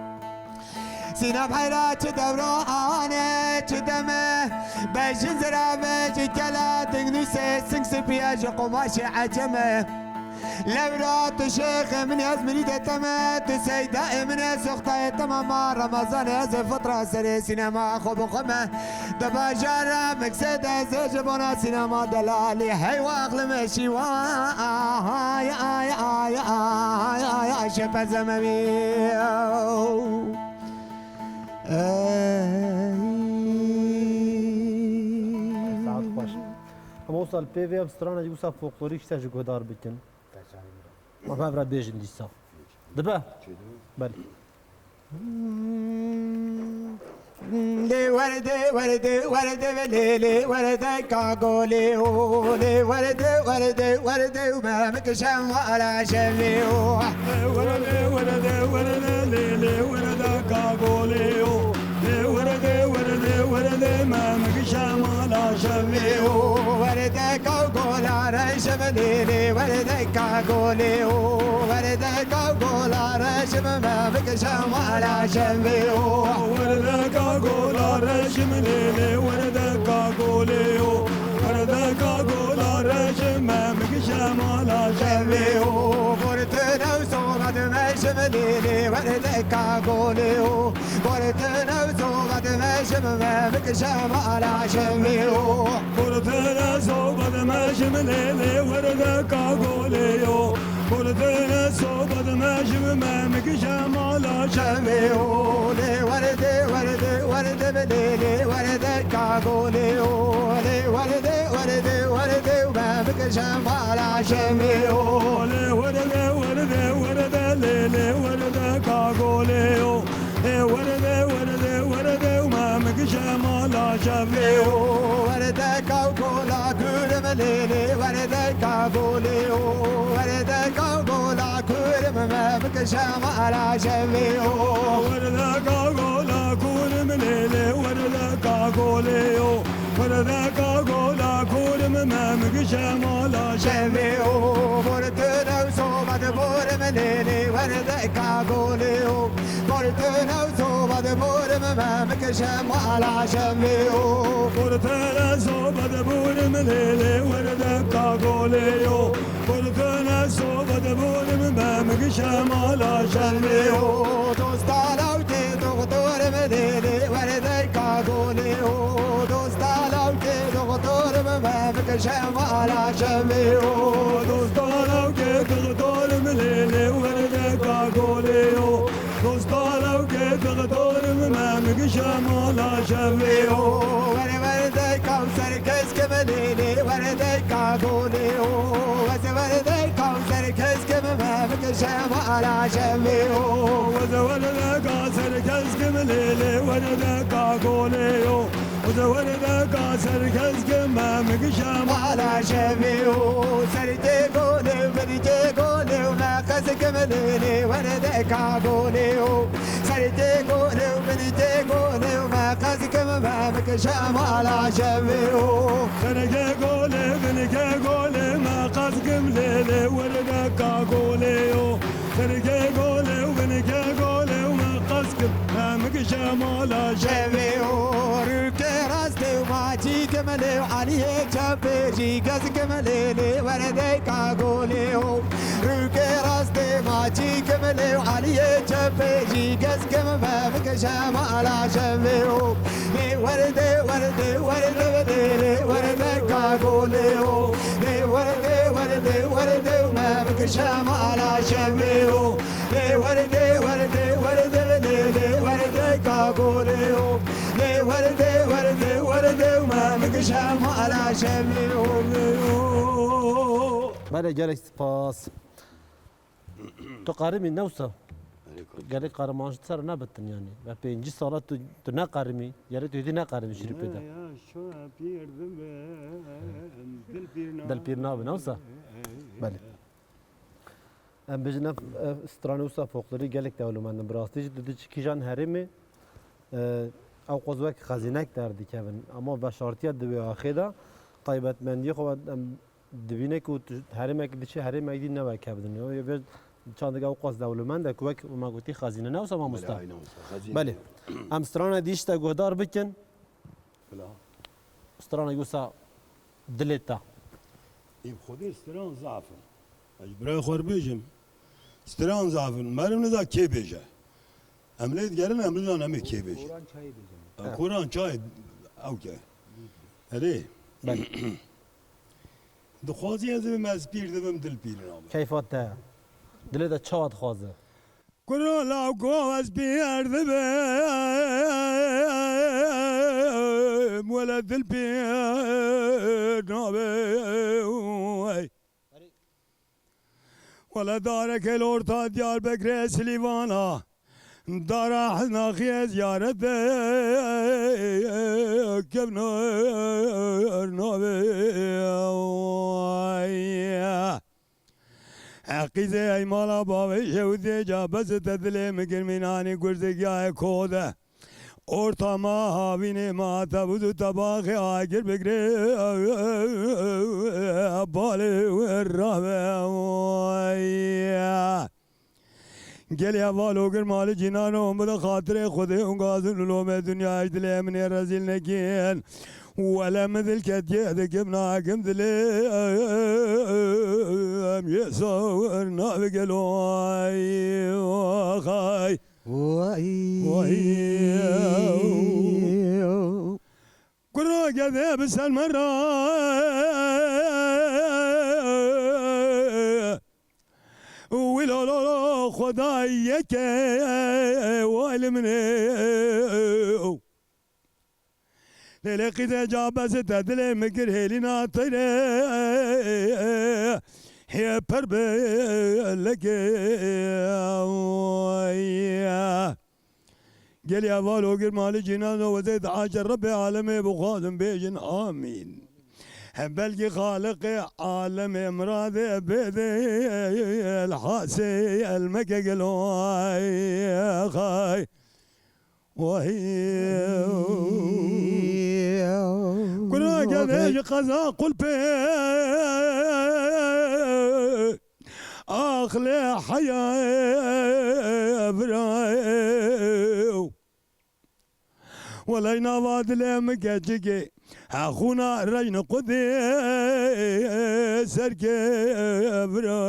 Sînem heyra çi dewran e, çi dem e, bejin zira bejî kela dingnûsê sing sipiye ji qumaşê ecem e. Lewra tu şêxê min, ez mirîdê te me, tu seydayê min, ez soxtayê te me, ma Remezanê ez ê fitra serê sînema xwe bi xwe me. Di bajara Miksê de ez ê ji bona sînema delalî hey waxlim şîwa ay ay ay ay ay ay şepezememî. Ey. Saet xweş. Hema wisa li pê vê ev strana jî wisa folklorîk ji te ji guhdar bikin. Ma hev re bêjin dîsa. Dibe? Belê. Lê werde, werde, werde ve lê, lê werde ka golê o. Lê werde, werde, werde û me bikişem ala şevê o. Lê werde, werde, werde, lê, lê werde ka golê o. Lê werde, werde, werde me bikişem ala şevê o. Werde ka gola reşim lê, lê werde ka golê o. Werde ka gola reşim me bikişem ala şevê o. Werde ka gola reşim lê, lê werde ka golê o. Werde ka gola reşim me bikişem ala şevê o. Furtine û sobat meşim lê, lê werde ka golê o. Furtine û sobat meşim me bikişem ala şevê o. Furtine sobat meşim lê, lê werde ka golê o. Furtine sobat meşim me bikişem ala şevê o. Lê werde, werde, werde be lê, lê werde ka golê o. Lê werde, werde, werde û me bikişem ala şevê o. Lê werde, werde, werde lê, lê werde ka golê o. Ê werde, werde, werde û me bikişem ala şevê o. Werde ka gola kurim lê, lê werde ka golê o. Werde ka gola kurim me bikişem ala şevê o. Werde ka gola kurim lê, lê werde ka golê o. Werde ka gola kurim me bikişem ala şevê o. Furtine û sobat borim lê, lê werde ka golê o. Furtine û sobat borim me bikişem ala şevê o. Furtine sobat borim lê, lê werde ka golê o. Furtine sobat borim me bikişem ala şevê o. Dosta lawkê doktorim lê, lê werde ka golê o. Dosta lawkê doktorim me bikişem ala şevê o. Dosta lawkê doktorim lê, lê werde ka golê o. Dosta lawkê doktorim me bikişem ala şevê o. Were werde ka û serkeskim lê, lê werde ka golê o. Weze werde ka û serkeskim me bikişem ala şevê o. Weze werde ka serkeskim lê, lê werde ka golê o. Weze werde ka serkeskim me bikişem ala şevê o. Serkê golê û birkê golê û me qeskim lê, lê werde ka golê o. Serkê golê û birkê golê û Şemala şevê o. Xirgê golê, vingê golê, me qez gimlê lê werdeka golê yo. Xirgê golê û vingê golê û me qez gim, me mik şemala şevê o. Rûkê rastê û maçî gimlê û aliyê çepê jî gez gimlê lê werdeka golê o. Rûkê rastê maçî gimlê û aliyê çepê jî gez gim, me mik şemala şevê o. Lê werdê, werdê, werdê, werdê, lê werdeka golê o. Lê werdê, werdê, werdê, me bikişe mala şevê o. Lê werdê, werdê, werdê, lê, lê werdeka golê o. Lê werdê, werdê, werdê, me bikişe mala şevê o. Belê, gelek spas. Tu qerimî ne wisa? Erê, kok. Gelek qeriman ji te re nebitin yanî. Ve pêncî sala tu, tu neqerimî. Gelek tu hêdî neqerimî şirîpê de. Ya, ya, şo pîr dibim, dil pîr nabe. Dil pîr nabe, ne wisa? Belê. Em bêjin ev, ev stranê wisa folklorî gelek dewlemend in. Bi rastî jî tu diçî kîjan herêmê, e, ew qas wek xezînek derdikevin. Ama veşartiya di wê axê de taybetmendiyê xwe em dibîne ku tu herêmek diçe herêmek dî ne wek hev din. Yo, yê vê çandika ew qas dewlemend e ku wek me gotî xezîne ne wisa mamoste? Belê, aynen wisa, xezîne. Belê. Em strana dî işte guhdar bikin. Bila. Strana wisa dilê te. Ê bi Xwedê stran zaf in. Ez ji birayê xwe re bêjim. Stran zaf in. Meriv niza kê bêje. Em lê digerin, em bizan em ê kê bêjin. Koran çayê bêjin. Ha. Koran çayê ew ke. Erê. Belê. Dixwazî ez bim, ez pîr dibim, dil pîr nabe. Keyfa te. Dilê te çawa dixwaze? Kuro law ko ez pîr dibim, wele dil pîr nabe. Wele dareke li orta Diyarbekirê Silîvana. Dara hezna xiye ziyarete kevnar nabe. Qîzê ey mala bavê şewitê ca bes te dilê min girmînanî gurzê giyayê kode. Orta ma havînê ma te bû du tebaxê agir bigire. Balê rabe. Gelê heval ogir malî cînano hûn bide xatirê Xwedê hûn gazin û lomê dinyayê ji dilê min ê rezîl nekin. Wele min dil ketiye dikim nakim dilê em yê sawir navê gelo ay. Ay. Ay. Kuro gede bi ser me re. Wî lo lo lo Xwedayê yeke way li min ê. Lê lê qîzê ca bezê te dilê min kir hêlîna teyre. Hê per be leke. Gelî heval ogir malî cînan û wezê dua ji Rebbê alemê bixwazin bêjin amîn. He belkî Xaliqê alemê miradê bêdê el hasê el meke gelo ay xay. Vay. Kura gede ji qeza qulpê. Ax lê heya vira. Welay nava dilê min keçikê. Hexûna rejn qudê serkê vira.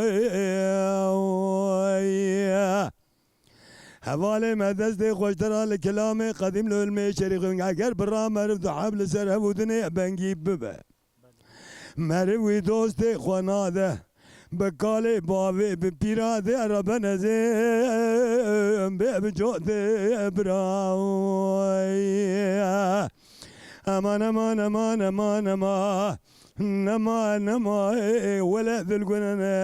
Hevalê me destê xweştera li kilamê qedîm li ilmê şerîxin eger bi ra meriv du heb li ser hev û dinê bengî bibe. Meriv wî dostê xwe nade. Bi kalê bavê bi pîra dê re benezê bê bi cotê bira. Eman, eman, eman, eman, eman. Nema, nema, ê, wele dilgunene.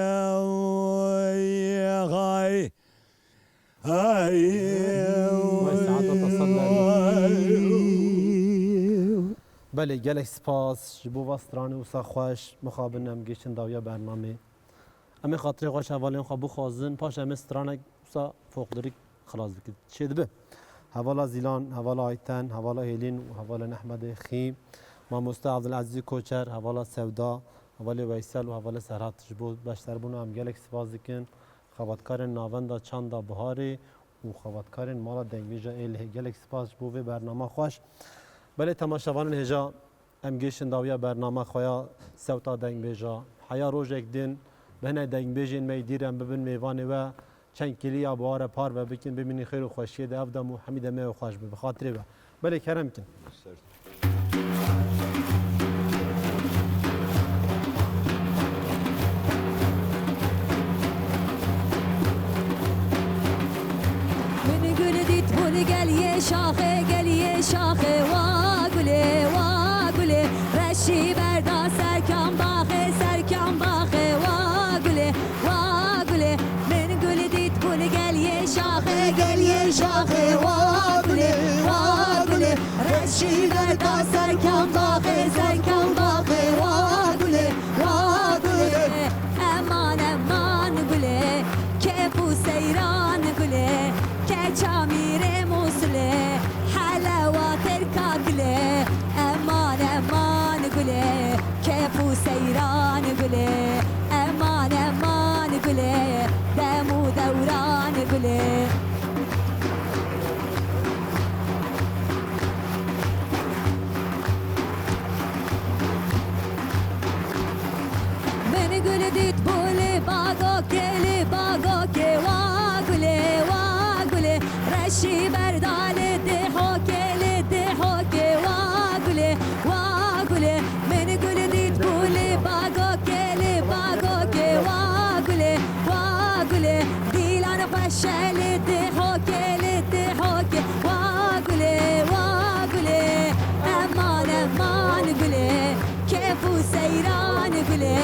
Xay. Ay. Vay saeta te sed berî. Belê, gelek spas ji bo va stranê wisa xweş. Mixabin em gihîştin dawiya bernamê. Em ê xatirê xweş hevalên xwe bixwazin, paş em ê stranek wisa folklorîk xilas bikin. Çêdibe. Hevala Zîlan, hevala Ayten, hevala Hêlîn û hevalên Ehmedê Xî, mamoste Evdilezîzî Koçer, hevala Sewda, hevalê Weysel û hevalê Serhat ji bo beşdarbûna em gelek spas dikin. Xebatkarên Navenda Çanda Biharê û xebatkarên Mala Dengbêja Êlihê gelek spas ji bo vê bernama xweş. Belê temaşevanên hêja, em gêşin dawiya bernama xwe ya Sewta Dengbêja. Heya rojek din bi hinek dengbêjên me yî dîr em bibin mêvanê we. Çend kiliya bi we re parve bikin, bimînin xêr û xweşiyê de. Ev dem û hemî demê we xweş be, bi xatirê we. Belê kerem kin. Min gul dît bûn gel yê şaxê, gel yê şaxê, wa gulê, wa gulê. Reşî berda serkan baxê, serkan baxê, wa gulê, wa gulê. Min gul dît bûn gel yê şaxê, gel yê şaxê, wa gulê, wa gulê. Reşî berda serkan baxê, serkan baxê, wa gulê, wa gulê. Eman, eman gulê, kêf û seyran gulê, keça mîrê Mûsilê, helewa Tirka gulê. Eman, eman gulê, kêf û seyran gulê. Eman, eman gulê, dem û dewran gulê. Min gul dît bû li bagokê, li bagokê, wa gulê, wa gulê. Reşî berda li dihokê, li dihokê, wa gulê, wa gulê. Min gul dît bû li bagokê, li bagokê, wa gulê, wa gulê. Dîlan xweş e li dihokê, li dihokê, wa gulê, wa gulê. Eman, eman gulê, kêf û seyran gulê,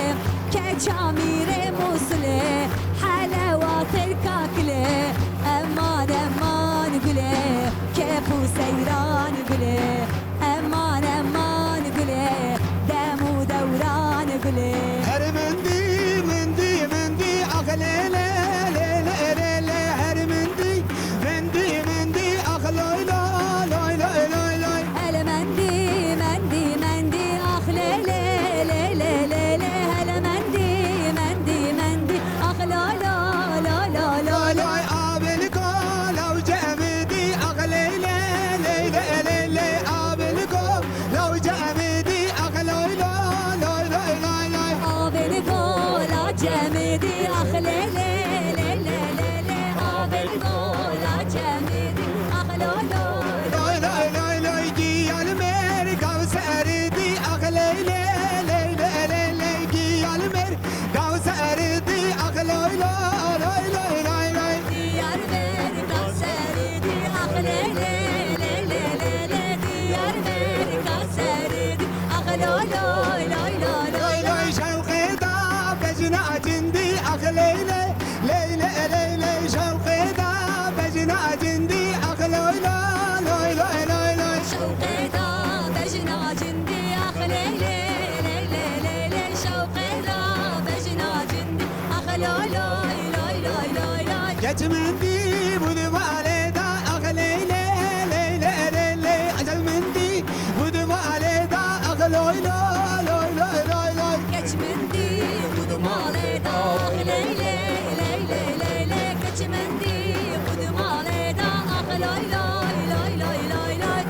keça mîrê Mûsilê, helewa Tirka gulê. Eman, eman gulê, kêf û seyran gulê. Eman, eman gulê, dem û dewran gulê. Her mendî, mendî, mendî, ax lê lê, lê lê, lê lê. Her mendî, mendî, mendî, ax loy lo, loy loy, loy loy. Hele mendî, mendî, mendî, ax lê lê, lê lê, lê lê. Hele mendî, mendî, mendî, ax loy lo, loy loy, loy loy. Abin ko, law cemidî, ax lê lê, lê lê, lê lê. Abin ko, law cemidî, ax loy lo, loy loy, loy loy. Avên gola cemidî, ax lê lê, lê lê, lê lê. Avên gola cemidî, ax loy loy, loy loy, loy loy. Giyal mêr gav seridî, ax lê lê, lê lê, lê lê. Giyal mêr gav seridî, ax loy loy, loy loy, loy loy. Diyarbekir seridî, ax lê lê, lê lê, lê lê. Diyarbekir seridî, ax loy loy, loy loy, loy loy. Şewqê da bejna cindî, ax lê lê, lê lê, lê lê. Şewqê da bejna cindî, ax loy loy, loy loy, loy loy. Şewqê da bejna cindî, ax lê lê, lê lê, lê lê. Şewqê da bejna cindî, ax loy loy, loy loy, loy loy. Keç min dî bû di malê da, ax lê lê, lê lê, lê lê. Ecel min dî bû di malê da, ax loy loy, loy loy, loy loy. Keç min dî bû di malê da, ax lê lê, lê lê, lê lê. Keç min dî bû di malê da, ax loy loy, loy loy, loy loy.